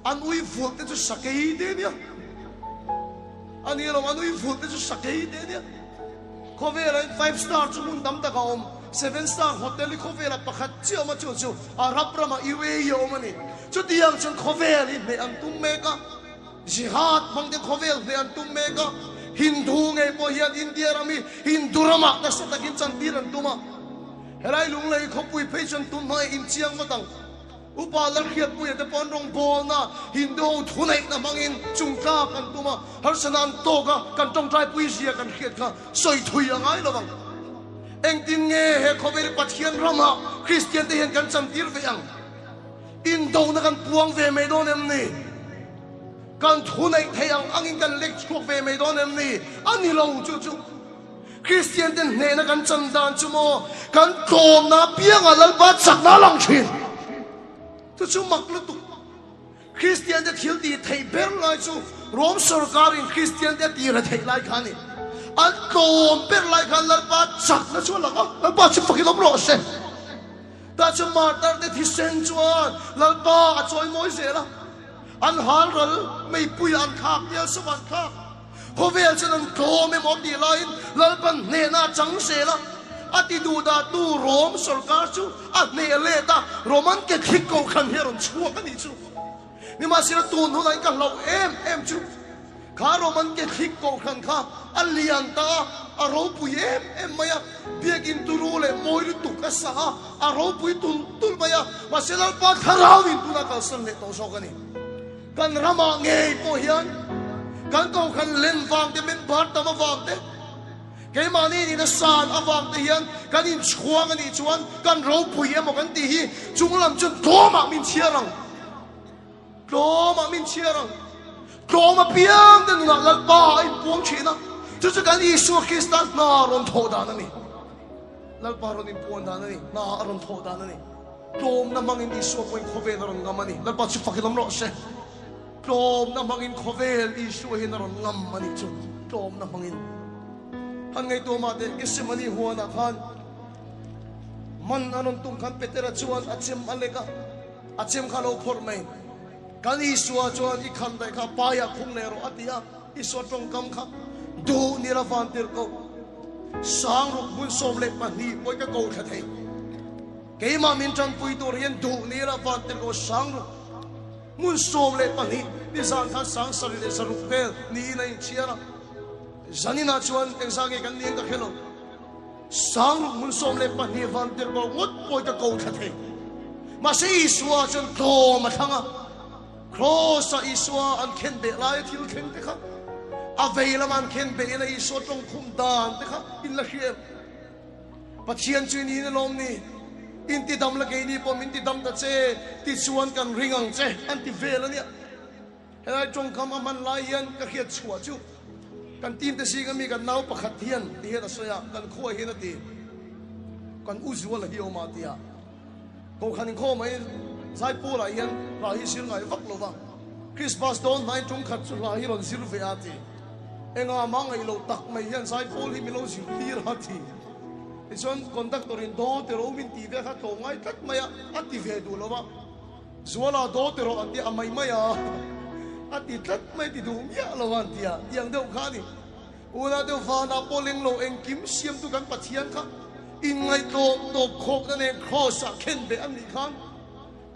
an ui vulh te chu sakei te nia. A ni lo, an ui vulh te chu sakei te nia. Khawvelah hian five star chu hmun tam tak a awm, seven star hotel hi khawvelah pakhat chiah a awm a, chu chu Arab ramah UAE a awm a ni. Chutiang chuan khawvel hi hneh an tum mek a, Jihad hmang te khawvel hneh an tum mek a, Hindu ngei pawh hian India ram hi Hindu ramah nasa takin chantir an tum a. Helai Lunglei khawpui phei chuan tum hmangah inchiang ngawt ang. Upa Lalhriatpuia te pawh an rawngbawlna Hindu ho thuneihna hmangin chungtlak an tum a, harsana an tawk a, kan tawngtaipui zia kan hriat kha sawi thui a ngai lo vang. Engtin nge he khawvel hi Pathian ramah Kristian te hian kan chantir ve ang? Indona kan puang ve mai dawn em ni? Kan thuneih theih ang angin kan lek chhuak ve mai dawn em ni? A ni lo chu chu. Kristian ten hnehna kan chan dan chu maw kan tlawmna piangah Lalpa chakna a lang thin. Chu chu mak lutuk. Kristian te thil tih theih ber lai chu Rom sorkarin Kristian te a tira theih lai kha a ni. An tlawm ber lai khan Lalpa chakna chu a lang a, Lalpa chu fakin awm rawh se. Tah chu martar te thisen chuan Lalpa a chawi mawi zel a, an hal ral meipuiah an thlak dial sawm an thlak. Khawvel chuan an tlawm emaw tih laiin Lalpan hnehna a chang zel a, a ti duhdahtu Rom sorkar chu a hneh let a, Roman Catholic kohhran hi a rawn chhuak a nih chu. Nimahsela tun hunah hian ka hlauh em em chu kha Roman Catholic kohhran kha a lian ta a, a ropui em em mai a, biakin turu leh mawi lutuk a sa a, a ropui tulh tulh mai a, mahse Lalpa thlarauin tunah kalsan leh tawh zawk a ni. Kan ramah ngei pawh hian kan kohhran len vang te, member tam avang te, keimahni nihna san avang te hian kan inchhuang a nih chuan kan ropui emaw kan tih hi chunglam chuan tlawmah min chhiar ang. Tlawmah min chhiar ang. Tlawm apiang te nunah Lalpa a inpuang thin a, chu chu kan Isua Krista hna rawn thawh dan a ni. Lalpa rawn inpuan dan a ni, hna a rawn thawh dan a ni. Tlawmna hmangin Isua pawhin khawvel a rawn ngam a ni. Lalpa chu fakin awm rawh se. Tlawmna hmangin khawvel Isua hian a rawn ngam a nih chu. Tlawmna hmangin. Han ngaihtuah mah teh, Gethsemane huanah khan man an rawn tum khan Petera chuan a chem a lek a, a chem kha a lo phawrh mai. Kan Isua chuan i khan daih kha paiah khung leh rawh a ti a. Isua tawngkam kha duh ni la van tir ko. Sangruk hmun 12 pawh ka ko thla thei. Keimah min tanpui tur hian duh ni la van tir ko sangruk hmun 12 nizan khan sang sarih leh zaruk vel niin a inchhiar a. Zaninah chuan engzah nge kan niang ka hre lo. Sangruk hmun 12 van tir ko ngawt pawh ka ko thla thei. Mahse Isua chuan tlawm a thlang a. Kraws-a Isua an khen beh laia thil thleng te kha. A vei lama an khen beih in a Isua tawng khum dan te kha in la hria em? Pathian chu i niin alawm ni? In ti dam la keini pawh min ti dam ta che, tichuan kan ring ang che an ti vel a nia. Helai tawngkam a hman lai hian ka hriat chhuah chu kan team te zinga mi kan nau pakhat hian ti hian a sawi a, kan khuai hian a ti, kan u zual a hi awm a ti a, Kohhran inkhawm mai Zaipawl ah hian hla hi zir ngai vak lo va, Christmas dawn hnaiin tum khat chu hla hi rawn zir ve a ti. Engah mah ngaih loh tak mai hian Zaipawl hi min lo zir tir a ti. Tichuan conductor in daw ti ro min tih ve kha tlawm ngai tlat mai a, a ti ve duh lo va. Zuala daw ti rawh an ti a mai mai a, a ti tlat mai ti duh miah lo a an ti a, tiang deuh kha a ni. Unau deuh vanah pawh leng lo engkim siamtu kan Pathian kha inngaihtlawm tawp khawkna nen Kraws ah khen beh an nih khan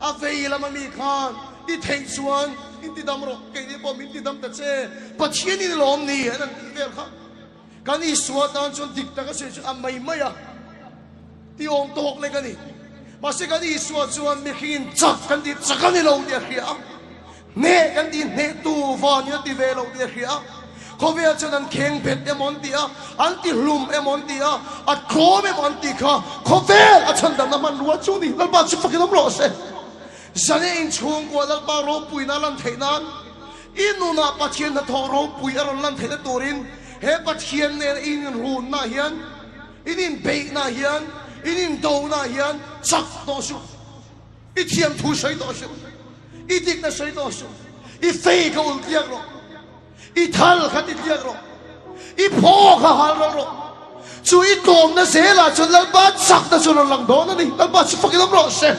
a vei lam ami khan i theih chuan in ti dam rawh, keini pawh min ti dam ta che, Pathian in lawm ni an an tih vel kha kan Isua tan chuan dik tak a sawi chu a mai mai a ti awm tawk lek a ni. Mahse kan Isua chuan mihring in chak kan tih chak a ni lo tih a hria a. Hneh kan tih hnehtu van in a ti ve lo tih a hria a, khawvel chuan an kheng bet emaw an ti a, an ti hlum emaw an ti a, a tlawm emaw an tih kha khawvel a chhandamna hmanrua chu ni. Lalpa chu fakin awm rawh se. Zane inchhungkua Lalpa ropuina a lan theih nan, i nunah Pathian hnathawh ropui a rawn lan theihna turin he Pathian nena in inrunna hian, in inbeihna hian, in indona hian chak tawh suh. I thiam thu sawi tawh suh, i dikna sawi tawh suh, i fei kha ul tliak rawh, i thal kha ti tliak rawh, i phaw kha hal rawh rawh. Chu i tlawmna zelah chuan Lalpa chakna chu rawn lang dawn a ni. Lalpa chu fakin awm rawh se.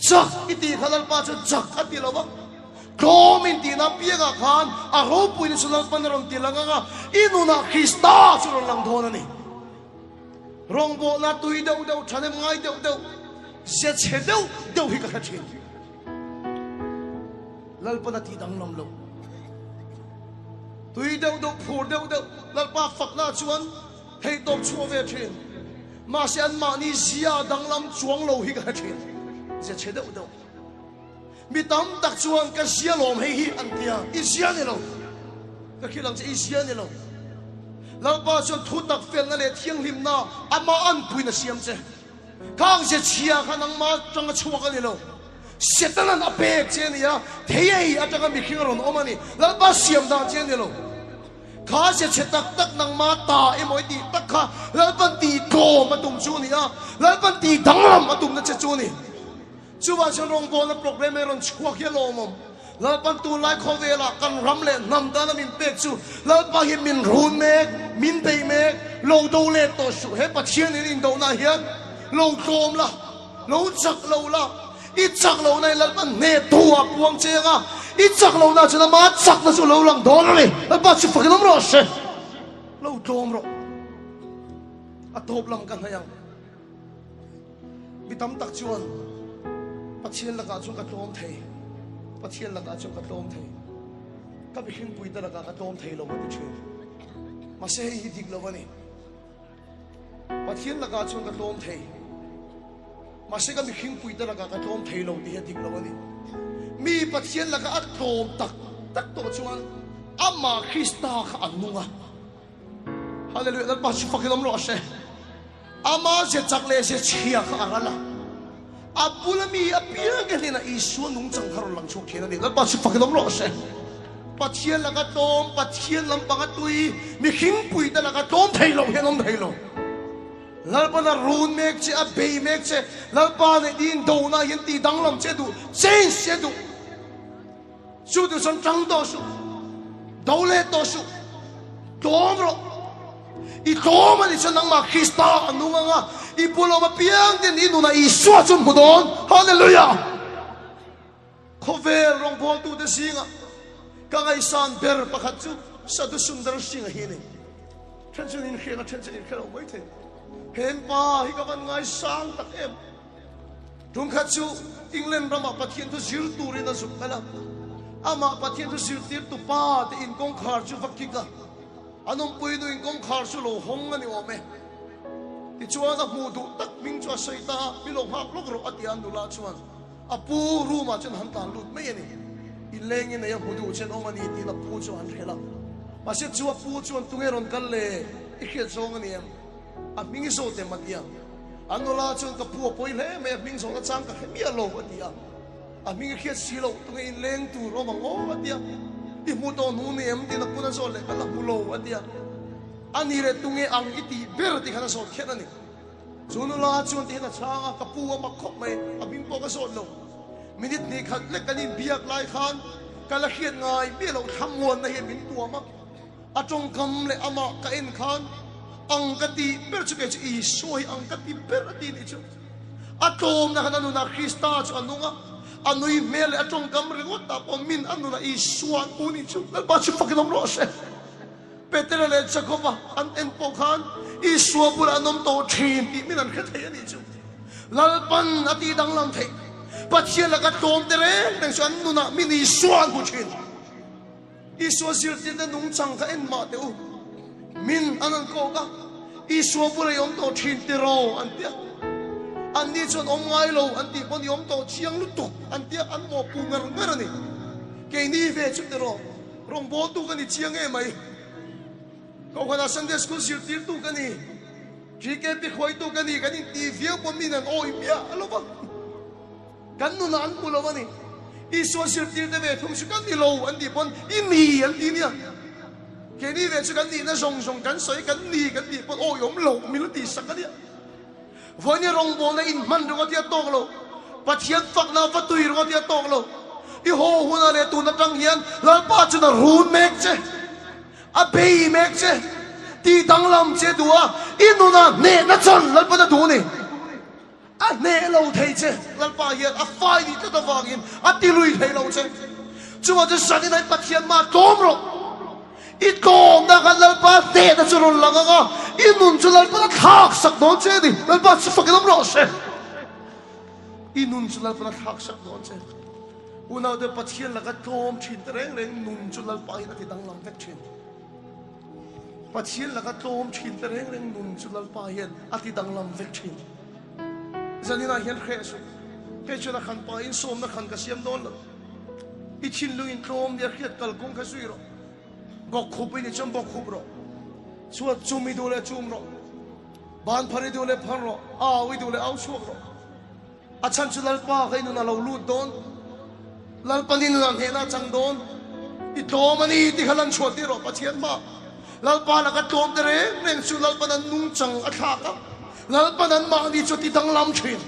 Chak i tih kha Lalpa chuan chak a ti lo va, tlawm in tihna piangah khan a ropuina chu Lalpan a rawn ti lang ang a, i nunah Krista chu rawn lang dawn a ni. Rawngbawlna tui deuh deuh, thahnem ngai deuh deuh, zia chhe deuh deuh hi ka hre thin. Lalpan a tih danglam lo. Tui deuh deuh, phur deuh deuh, Lalpa fakna chuan theihtawp chhuah ve thin. Mahse anmahni zia danglam chuang lo hi ka hre thin. Zia chhe deuh deuh. Mi tam tak chuan ka zia lawm hei hi an ti a, i zia ni lo. Ka khil ang che, i zia ni lo. Lalpa chuan thu tak felna leh thianghlimna amah anpuiin a siam che. Khang ze chhia kha nangmah atanga chhuak a ni lo. Setanan a pek che a ni a, thei ei atanga mihring a rawn awm a ni. Lalpa siam dan che a ni lo. Kha ze chhe tak tak nangmah ta emaw i tih tak kha Lalpan tih tlawm a tum chu a ni a, Lalpan tih danglam a tumna che chu a ni. Chuvang chuan rawngbawlna programme hi rawn chhuak hi a lawmawm. Lalpan tunlai khawvelah kan ram leh hnam dana min pek chu Lalpa hi min run mek, min bei mek, lo do let tawh suh. He Pathian in indohna hian lo tlawm la, lo chak lo la, i chak lohna in Lalpan hneh tu ah puang che anga, i chak lohna chuan ama chakna chu lo lang dawn a ni. Lalpa chu fakin awm rawh se. Lo tlawm rawh. A tawp lam ka hnaih ang. Mi tam tak chuan Pathian lakah chuan ka tlawm thei, Pathian lakah chuan ka tlawm thei, ka mihringpuite lakah ka tlawm thei lo a ti thin. Mahse hei hi dik lo a ni. Pathian lakah chuan ka tlawm thei, mahse ka mihringpuite lakah ka tlawm thei lo tih hi a dik lo a ni. Mi Pathian lakah a tlawm tak tak tawh chuan amah Krista kha a nung a. Hallelujah, Lalpa chu fakin awm rawh se. Ama ze chak leh ze chhia kha a ral a, a bula mi apiang te hnenah Isua nungchang kha rawn lang chhuak thin a ni. Lalpa chu fakin awm rawh se. Pathian laka tlawm, Pathian lampanga tui, mihringpui te laka tlawm thei lo hian awm thei lo. Lalpan a run mek che, a bei mek che, Lalpa neih din dona hian tih danglam che duh, change che duh. Chu tu chuan tang tawh suh, do leh tawh suh, tlawm rawh. I tlawm a nih chuan nangmah Krista a nung ang a, i pulawm apiang ten i nunah Isua chu hmu dawn. Hallelujah! Khawvel rawngbawltute zingah ka ngaihsan ber pakhat chu Sadhu Sundar Singh-a hi a ni. Then chuan inhriat a, then chuan inhre lo mai thei. Henpa hi ka van ngaisang tak em! Ṭumkhat chu England ramah Pathian thu zir turin a zuk kal a, amah Pathian thu zirtirtu pa te in kawngkhar chu va kik a, a nawmpui nu in kawngkhar chu lo hawng a ni awm e. Tichuan a hmuh duh tak hming chu a sawi ta a, mi lo nghak lawk rawh a ti a, nula chuan a pu room ah chuan han tlan lut mai a ni. Inlengin nei a hmu duh chen awm a ni tiin a pu chu a han hrelh a. Mahse chu a pu chuan tunge rawn kal le? I hriat zawng a ni em? A hming i zawt em? a ti a. A nula chuan ka pu a pawi hle mai, a hming zawhna chang ka hre miah lo a ti a. A hming i hriat si loh tunge in leng tur awm ang aw a ti a. I hmu tawh hnu ni em? tiin a pun a zawt leh ka la hmu lo a ti a. A ni leh tunge ang i tih ber tih khan a zawt kher a ni. Chu nula chuan tihian a chhang a, ka pu a mak khawp mai, a hming pawh ka zawt lo. Minute hnih khat lek kan inbiak lai khan ka la hriat ngai miah loh thlamuanna hian min tuam a. A tawngkam leh amah ka en khan ang ka tih ber chu kei chu Isua hi ang ka ti ber a ti nih chu. A tlawmna khan a nunah Krista chu a nung a, a nui hmel leh a tawngkam ringawt ah pawh min a nunah Isua an hmu nih chu. Lalpa chu fakin awm rawh se. Petera leh Jakoba an en pawh khan Isua bulah an awm tawh thin tih min an hre thei a nih chu. Lalpan a tih danglam theih. Pathian laka tlawm te reng reng chu an nunah min Isua an hmu thin. Isua zirtirte nungchang kha en mah teh u. Min an an kawk a, Isua bulah i awm tawh thin tiraw an ti a. Anni chuan awm ngai lo an tih pawn i awm tawh chiang lutuk an ti a, an mawhpuh ngar ngar a ni. Keini ve chu tiraw, rawngbawltu ka ni chiang em mai. Kohhranah Sunday School zirtirtu ka ni, GKP hruaitu ka ni kan intih viau pawn min an awih miah lo va. Kan nunah an hmu lo a ni. Isua zirtirte ve thung chu kan ni lo an tih pawn i ni an ti nia. Keini ve chu kan nihna zawng zawng kan sawi kan ni kan tih pawn awi awm lo min lo tihsak a nia. Vawiin rawngbawlna inhman ringawt hi a tawk lo. Pathian fakna va tui ringawt hi a tawk lo. I haw hunah leh tun atang hian Lalpa chuan a run mek che. A bei mek che. Tih danglam che duh a, i nunah hnehna chan Lalpan a duh a ni. A hneh lo thei che, Lalpa hian a fai nih tlat avangin a ti lui thei lo che. Chuvang chu zanin ah Pathian mah tlawm rawh. I tlawmna khan Lalpa hnehna chu rawn lang ang a, i nun chu Lalpa'n a thlak sak dawn che a ni. Lalpa chu fakin awm rawh se. I nun chu Lalpa'n a thlak sak dawn che. Unaute Pathian laka tlawm thin te reng reng nun chu Lalpa hian a ti danglam vek thin. Pathian laka tlawm thin te reng reng nun chu Lalpa hian a ti danglam vek thin. Zaninah hian hreh suh. Kei chuan a khan pa in sawmna khan ka siam dawn lo. I thinlung in tlawm nia hriat kalkawng kha zui rawh. Bawk khup i nih chuan bawk khup rawh. Chhuat chum i duh leh chum rawh. Ban phar i duh leh phar rawh. Au i duh leh au chhuak rawh. A chhan chu Lalpa kha i nun a lo lut dawn. Lalpa ni nunah hnehna a chang dawn. I tlawm a ni tih kha lan chhuah tir rawh Pathian hma. Lalpa laka tlawm te reng reng chu Lalpan an nungchang a thlak a, Lalpan an mahni chu a ti danglam thin.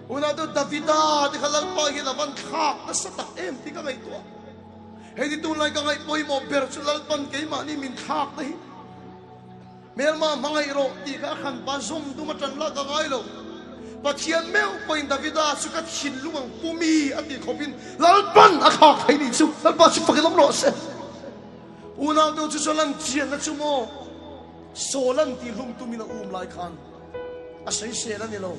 Unau Davida te kha Lalpa hian a van thlak nasa tak em tih ka ngaihtuah. Hei ni tunlai ka ngaih pawimawh ber chu Lalpan keimahni min thlak na hi. Hmelma hmangaih rawh tih kha a hranpa zawm tum a ṭan lak a ngai lo. Pathian meuh pawhin Davida chu ka thinlung ang pu mi a tih khawpin Lalpan a thlak thei nih chu Lalpa chu fakin awm rawh se. Unau deuh chu chuan lan chianna chu maw Saul-an tih hlum tumin a um lai khan a sawisel a ni lo.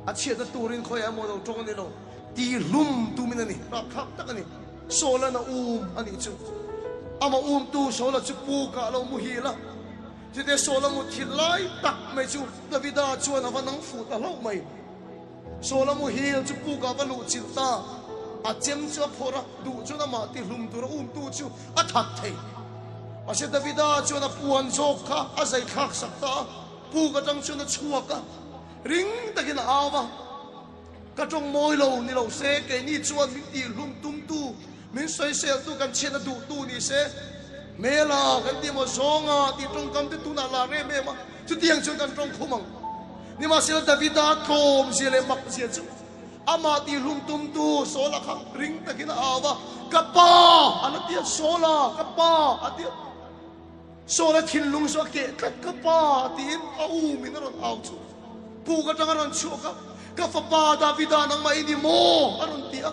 A chhiatna turin khawiah emaw lo ṭawng a ni lo. Tih hlum tumin a ni. Rapthlak tak a ni. Saul-an a um a nih chu. Amah umtu Saul-a chu pukah a lo muhil a. Chuteh Saul-a muthilh lai tak mai chu Davida chuan a va nang fuh ta hlauh mai. Saul-a muhil chu pukah a va luh chilh ta. A chem chu a phawrh a, duh chuan amah tihlum tura umtu chu a that thei. Mahse Davida chuan a puan zawk kha a zai thlak sak ta a, puk atang chuan a chhuak a, ring takin a au va. Ka tawng mawi lo ni lo se, keini chuan min tihhlum tumtu, min sawiseltu kan chhiatna duhtu ni se, hmela kan tih emaw zawnga tih tawngkam te tunah lar em em a, chutiang chuan kan tawng khum ang. Nimahsela Davida tlawmzia leh makzia chu amah tihhlum tumtu Saula kha ring takin a au va, Ka pa! an a ti a, Saula, ka pa! a ti a. Saula thinlung chu a keh tlat, Ka pa! tiin a umin a rawn au chu. Puk atang a rawn chhuak a, Ka fapa Davida nangmah i ni maw? a rawn ti a.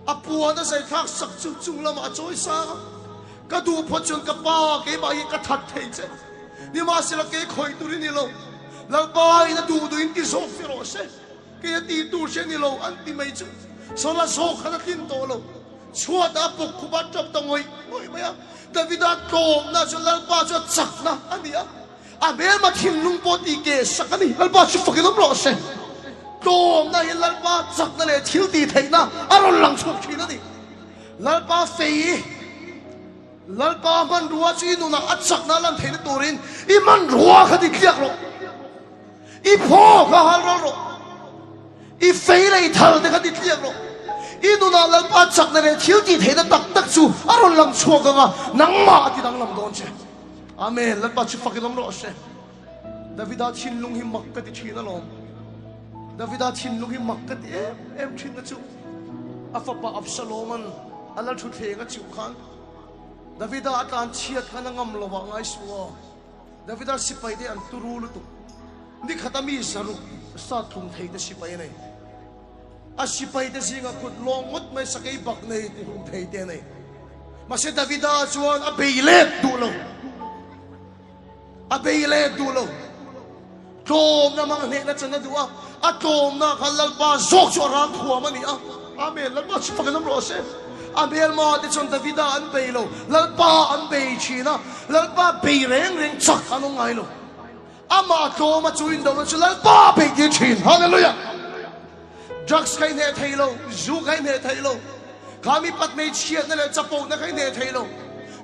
A puan a zai thlak sak chu chung lamah a chawi sang a, Ka duh phawt chuan ka pa keimah hi ka that thei che. Nimahsela kei khawih tur i ni lo. Lalpa in a duh duh in ti zawk che rawh se. Kei a tih tur che ni lo an ti mai chu. Saula zawk khan a tlin tawh lo. Chhuat ah a puk khup a tap ta ngawih ngawih mai a. Davida tlawmna chu Lalpa chu a chakna a ni a. A hmelma thinlung pawh tih keh sak a ni. Lalpa chu fakin awm rawh se. Tlawmna hi Lalpa chakna leh thil tih theihna a rawn lang chhuak thin a ni. Lalpa fei. Lalpa hmanrua chu i nunah a chakna lan theihna turin i hmanrua kha ti tliak rawh. I phaw kha hal ral rawh. I fei leh i thal te kha ti tliak rawh. I nunah Lalpa chakna leh thil tih theihna tak tak chu a rawn lang chhuak ang a, nangmah a ti danglam dawn che. Amen. Lalpa chu fakin awm rawh se. Davida thinlung hi mak ka ti thin alawm. Davida thinlung hi mak ka ti em em thin na chu a fapa Absaloman a lal thutthleng a chiuh khan Davida a tlan chhiat khan a ngam lo ah ngai suh aw. Davida sipai te an turu lutuk. Nikhat a mi zaruk sat thum thei te sipai a nei. A sipai te zinga kut lawng ngawt mai sakei bak nei ti hlum thei te a nei. Mahse Davida chuan a bei let duh lo. A bei let duh lo. Tlawmna hmang hnehna chan a duh a, a tlawmna khan Lalpa zawk chu a ram thuam a ni a. Amen. Lalpa chu fakin awm rawh se. A hmelma te chuan Davida an bei lo, Lalpa an bei thin a, Lalpa bei reng reng chak an awm ngai lo. Amah tlawma chu indona chu Lalpa a bei tir thin. Hallelujah. Drugs kha i hneh thei lo, zu kha i hneh thei lo, kha mi pat hmeichhiatna leh chapohna kha i hneh thei lo.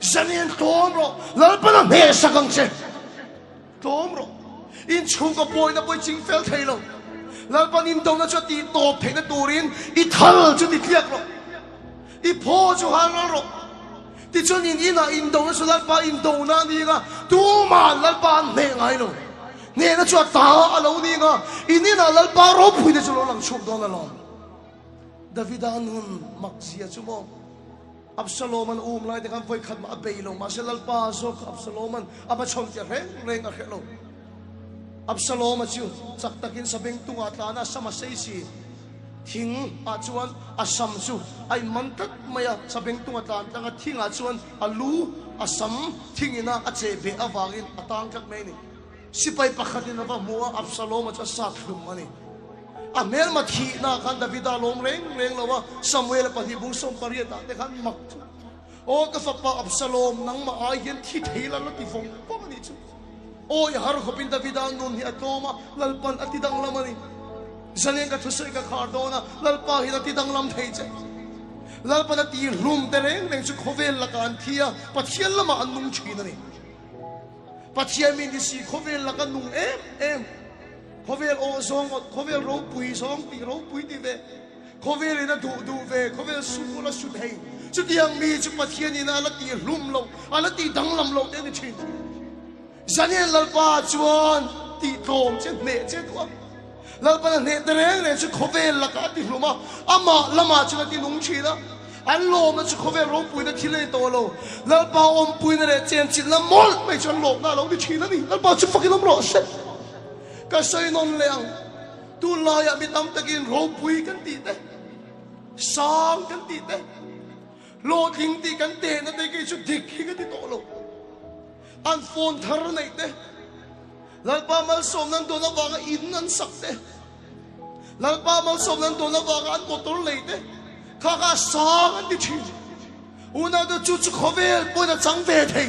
Zanian tlawm rawh, Lalpan a hneh sak ang che. Tlawm rawh. Inchhungkaw pawina pawh i ching fel thei lo. Lalpan indona chu a tih tawp theihna turin i thal chu ti tliak rawh. I phaw chu hal ral rawh. Tichuan in inah indona chu Lalpa indona a ni ang a, tumah Lalpa an hneh ngai lo. Hnehna chu a ta a lo ni ang a, in inah Lalpa ropuina chu lo lang chhuak dawn alawm. Davida nun mak zia chu maw? Absaloman um lai te khan vawi khat mah a bei lo, mahse Lalpa zawk kha Absaloman a hmachhawn tih reng reng a hreh lo. Absaloma chu chak takin sabeng tungah tlan a, sam a sei si. Thing ah chuan a sam chu a inman tlat mai a, sabeng tunga tlan tlang a, thing ah chuan a lu a sam thing ina a cheh beh avangin a tang tlat mai a ni. Sipai pakhatin a va hmu a, Absaloma chu a sat hlum a ni. A hmelma thihna khan Davida lawm reng reng lo a, Samuela pahnih bung 18 ah te khan mak chu, Aw ka fapa Absalom, nangmah ai hian thi thei la la ti vawng vawng a nih chu. Aw i har khawpin Davida nun hi a tlawm a, Lalpan a ti danglam a ni. Zanian ka thusawi ka khar dawn a, Lalpa hian a ti danglam thei che. Lalpan a ti hlum te reng reng chu khawvel lakah an thi a, Pathian lamah an nung thin a ni. Pathian mi ni si khawvel laka nung em em, khawvel awh zawng awt, khawvel ropui zawng tih ropui ti ve, khawvel in a duh duh ve, khawvel su pawh la su thei, chutiang mi chu Pathian in a la tih hlum loh, a la tih danglam loh te a ni thin. Zanian Lalpa chuan tih tlawm che hneh che duh a, Lalpan a hneh te reng reng chu khawvel lakah a ti hlum a, amah lamah chuan a ti nung thin a. An lawmna chu khawvel ropuina thil a ni tawh lo. Lalpa awmpuina leh chenchilhna mawlh mai chu an lawmna a lo ni thin a ni. Lalpa chu fakin awm rawh se. Ka sawi nawn leh ang, tunlaiah mi tam takin ropui kan tih te, sang kan tih te, hlawhtling tih kan tehna te kei chu dik hi ka ti tawh lo. An phone thar neih te, Lalpa malsawmna an dawn avanga in an sak te, Lalpa malsawmna an dawn avanga an motor lei te, kha kha a sang an ti thin. Unaute chu chu khawvel pawhin a chang ve thei.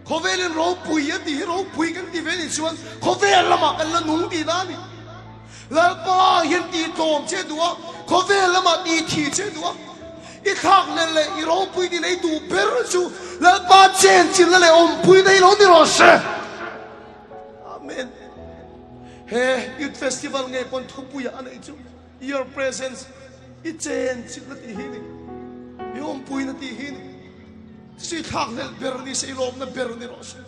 Khawvelin ropui a tih hi ropui kan ti ve nih chuan khawvel lamah kan la nung tih na a ni. Lalpa hian tih tlawm che duh a, khawvel lamah tih thih che duh a. I thlak leh leh i ropui tih leh i duh ber chu Lalpa chenchilhna leh awmpuina hi lo ni rawh se. Amen. He Youth Festival ngei pawn thupuiah a neih chu Your Presence, i chenchilhna tih hi ni, i awmpuina tih hi ni. Chu i thlak hlelh ber ni se, i lawmna ber ni rawh se.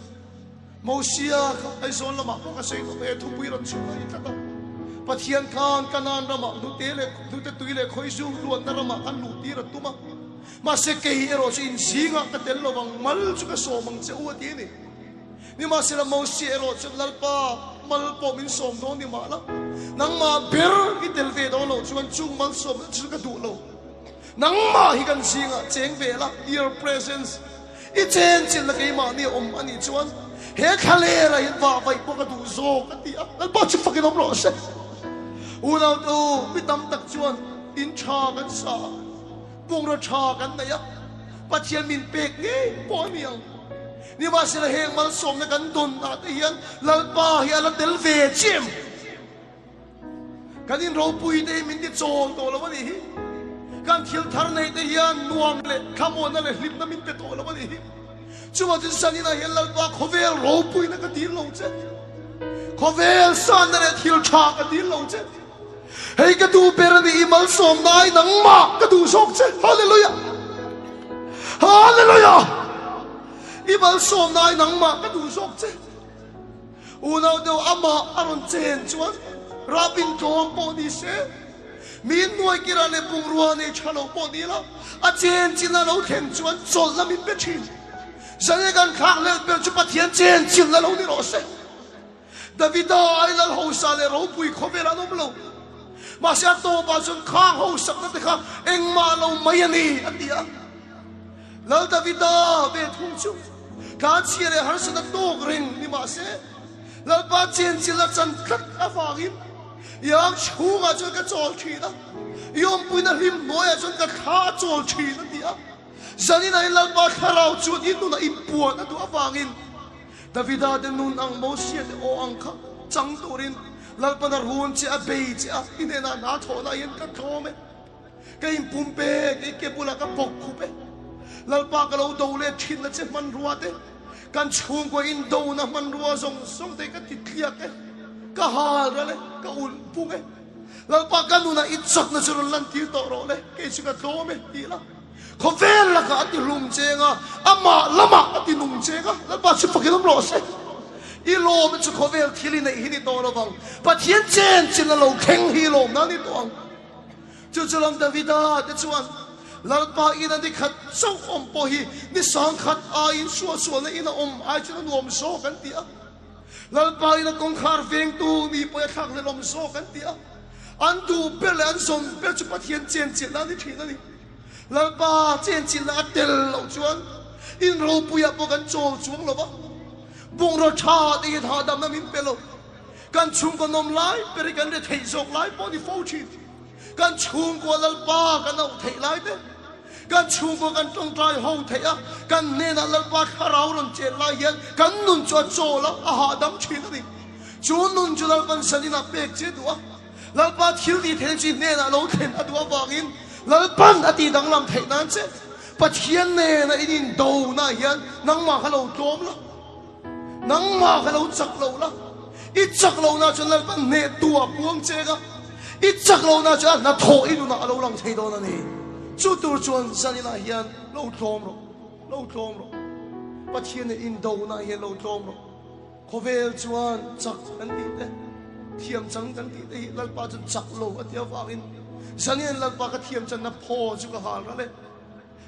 Mosia kha Aizawl lamah pawh ka sawi tawh mai a, thupui rawn chhuah a ni tlat a. Pathian khan Kanaan ramah hnute leh hnute tui leh khawizu luanna ramah khan luh tir a tum a. Mahse kei erawh chu inzingah ka tel lo vang, mal chu ka sawm ang che u a ti a ni. Nimahsela Mosia erawh chuan Lalpa mal pawh min sawm dawn ni mahla, nangmah ber i tel ve dawn loh chuan chung malsawmna chu ka duh lo. Nangmah hi kan zingah cheng ve la, your presence, i chenchilhna keimahni a awm a nih chuan he thlalera hian vah vaih pawh ka duh zawk a ti a, Lalpa chu fakin awm rawh se. Unautu mi tam tak chuan in tha kan sa a, bungraw tha kan nei a, Pathian min pek ngei pawh a ni ang. Nimahsela heng malsawmna kan dawn ah te hian Lalpa hi a la tel ve chiah em? Kan inropui te hi min ti chawl tawh lo a nih hi. Kan thil thar neih te hian nuam leh thlamuanna leh hlimna min pe tawh lo a nih hi. Chuvang chuan Sanina hian Lalpa khawvel ropuina ka dil lo che. Khawvel sanna leh thil tha ka dil lo che. Hei ka duh ber a ni i malsawmna ai nangmah ka duh zawk che. Hallelujah! Hallelujah! I malsawmna ai nangmah ka duh zawk che. Unau deuh amah a rawn chen chuan rabin tlawm pawh ni se, mi innuai kirah leh bungrua nei tha lo pawh ni la, a chen chin a lo thlen chuan chawlhna min pe thin. Zane kan thlak leh ber chu Pathian chen chinna lo ni rawh se. Davida ai lal hosa leh ropui khawvel an awm lo. Mahse a tawpah chuan khang hosakna te kha engmah lo mai a ni, a ti a. Lal Davida ve thung chu tlanchhia leh harsatna tawk reng ni mah se, Lalpa chenchilh a chan tlat avangin Iang chhungah chuan ka chawl thin a, i awmpuina hlim hnuaiah chuan ka thla a chawl thin a ti a. Zaninah hian Lalpa thlarau chuan i nunah i puan a duh avangin Davida te nun ang Mosia te aw ang kha chang turin Lalpan a run che a bei che a, i hnenah hna thawhna hian ka tlawm e. Ka inpum pek i ke bulah ka bawk khup e. Lalpa ka lo do leh thin na che hmanrua te, kan chhungkua indo na hmanrua zawng zawng te ka ti tliak e, ka hal ral e, ka ulh bung e. Lalpa ka nunah i chakna chu rawn lantir tawh rawh le, kei chu ka tlawm e tih la. Khawvel lakah a ti hlum cheng a, amah lamah a ti nung cheng a, Lalpa chu fakin awm rawh se. I lawmna chu khawvel thil i neih hi ni tawh lovang, Pathian chen chin a lo thleng hi lawmna a ni tawh ang. Chu chu lam Davida te chuan, Lalpa ina ni khat chauh awm pawh hi ni sangkhat aiin suahsualna ina awm ai chuan a nuam zawk an ti a. Lalpa ina kawngkhar vengtu mi pawh a thlak hlelh awm zawk an ti a. An duh ber leh an zawn ber chu Pathian chenchilhna a ni thin a ni. Lalpa chenchilhna a tel loh chuan in ropuiah pawh kan chawl chuang lo va, bungraw tha te hian hahdamna min pe lo. Kan chhungkaw nawm lai ber hi kan retheih zawk lai pawh a ni fo thin. Kan chhungkua Lalpa kan auh theih lai te, kan chhungkua kan tawngtai ho theih a, kan hnenah Lalpa thlarau rawn chet lai hian kan nun chu a chawl a, a hahdam thin a ni. Chu nun chu Lalpan sanin ah pek che duh a, Lalpa thil tih theihna chu i hnenah lo thlen a duh avangin Lalpan a tih danglam theih nan che Pathian nena in indona hian nangmah kha lo tlawm la. Nangmah kha lo chak lo la, i chak lohna chuan Lalpan hneh tu a puang cheng a, i chak lohna chuan a hnathawh i nunah a lo lang thei dawn a ni. Chu tur chuan zaninah hian lo tlawm rawh, lo tlawm rawh. Pathian leh indona hian lo tlawm rawh. Khawvel chuan chak kan tih te, thiam chang kan tih te hi Lalpa chuan chak lo a ti avangin zanin Lalpa ka thiam channa phaw chu ka hal ral e.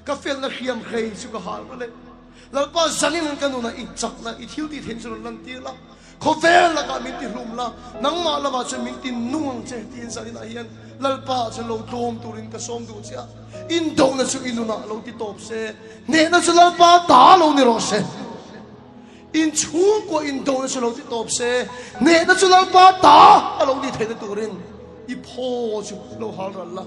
Ka felna hriam hrei chu ka hal ral e. Lalpa zanin ka nunah i chakna, i thil tih theih chu rawn lantir la, khawvel lakah min ti hlum la, nangmah lamah chuan min ti nung ang che tiin zaninah hian Lalpa ah chuan lo tlawm turin ka sawm duh che a, indohna chu i nunah lo ti tawp se, hnehna chu Lalpa ta lo ni rawh se. Inchhungkua indohna chu lo ti tawp se, hnehna chu Lalpa ta a lo ni theihna turin i phaw chu lo hal ral la,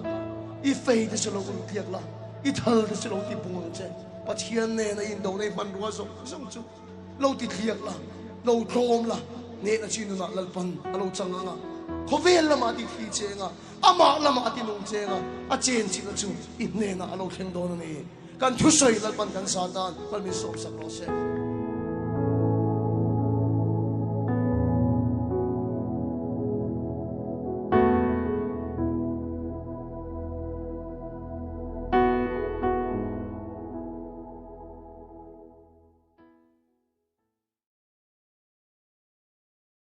i fei te chu lo ulh tliak la, i thal te chu lo ti bung ang che. Pathian nena indohna i hmanrua zawng zawng chu lo ti tliak la, lo tlawm la, hnehna chu i nunah Lalpan a lo chang ang a, khawvel lamah a ti thli cheng a, amah lamah a ti nung cheng a, a chenchilhna chu i hnenah a lo thleng dawn a ni. Kan thusawi Lalpan kan sa tan, Lalmin sawmsak rawh se.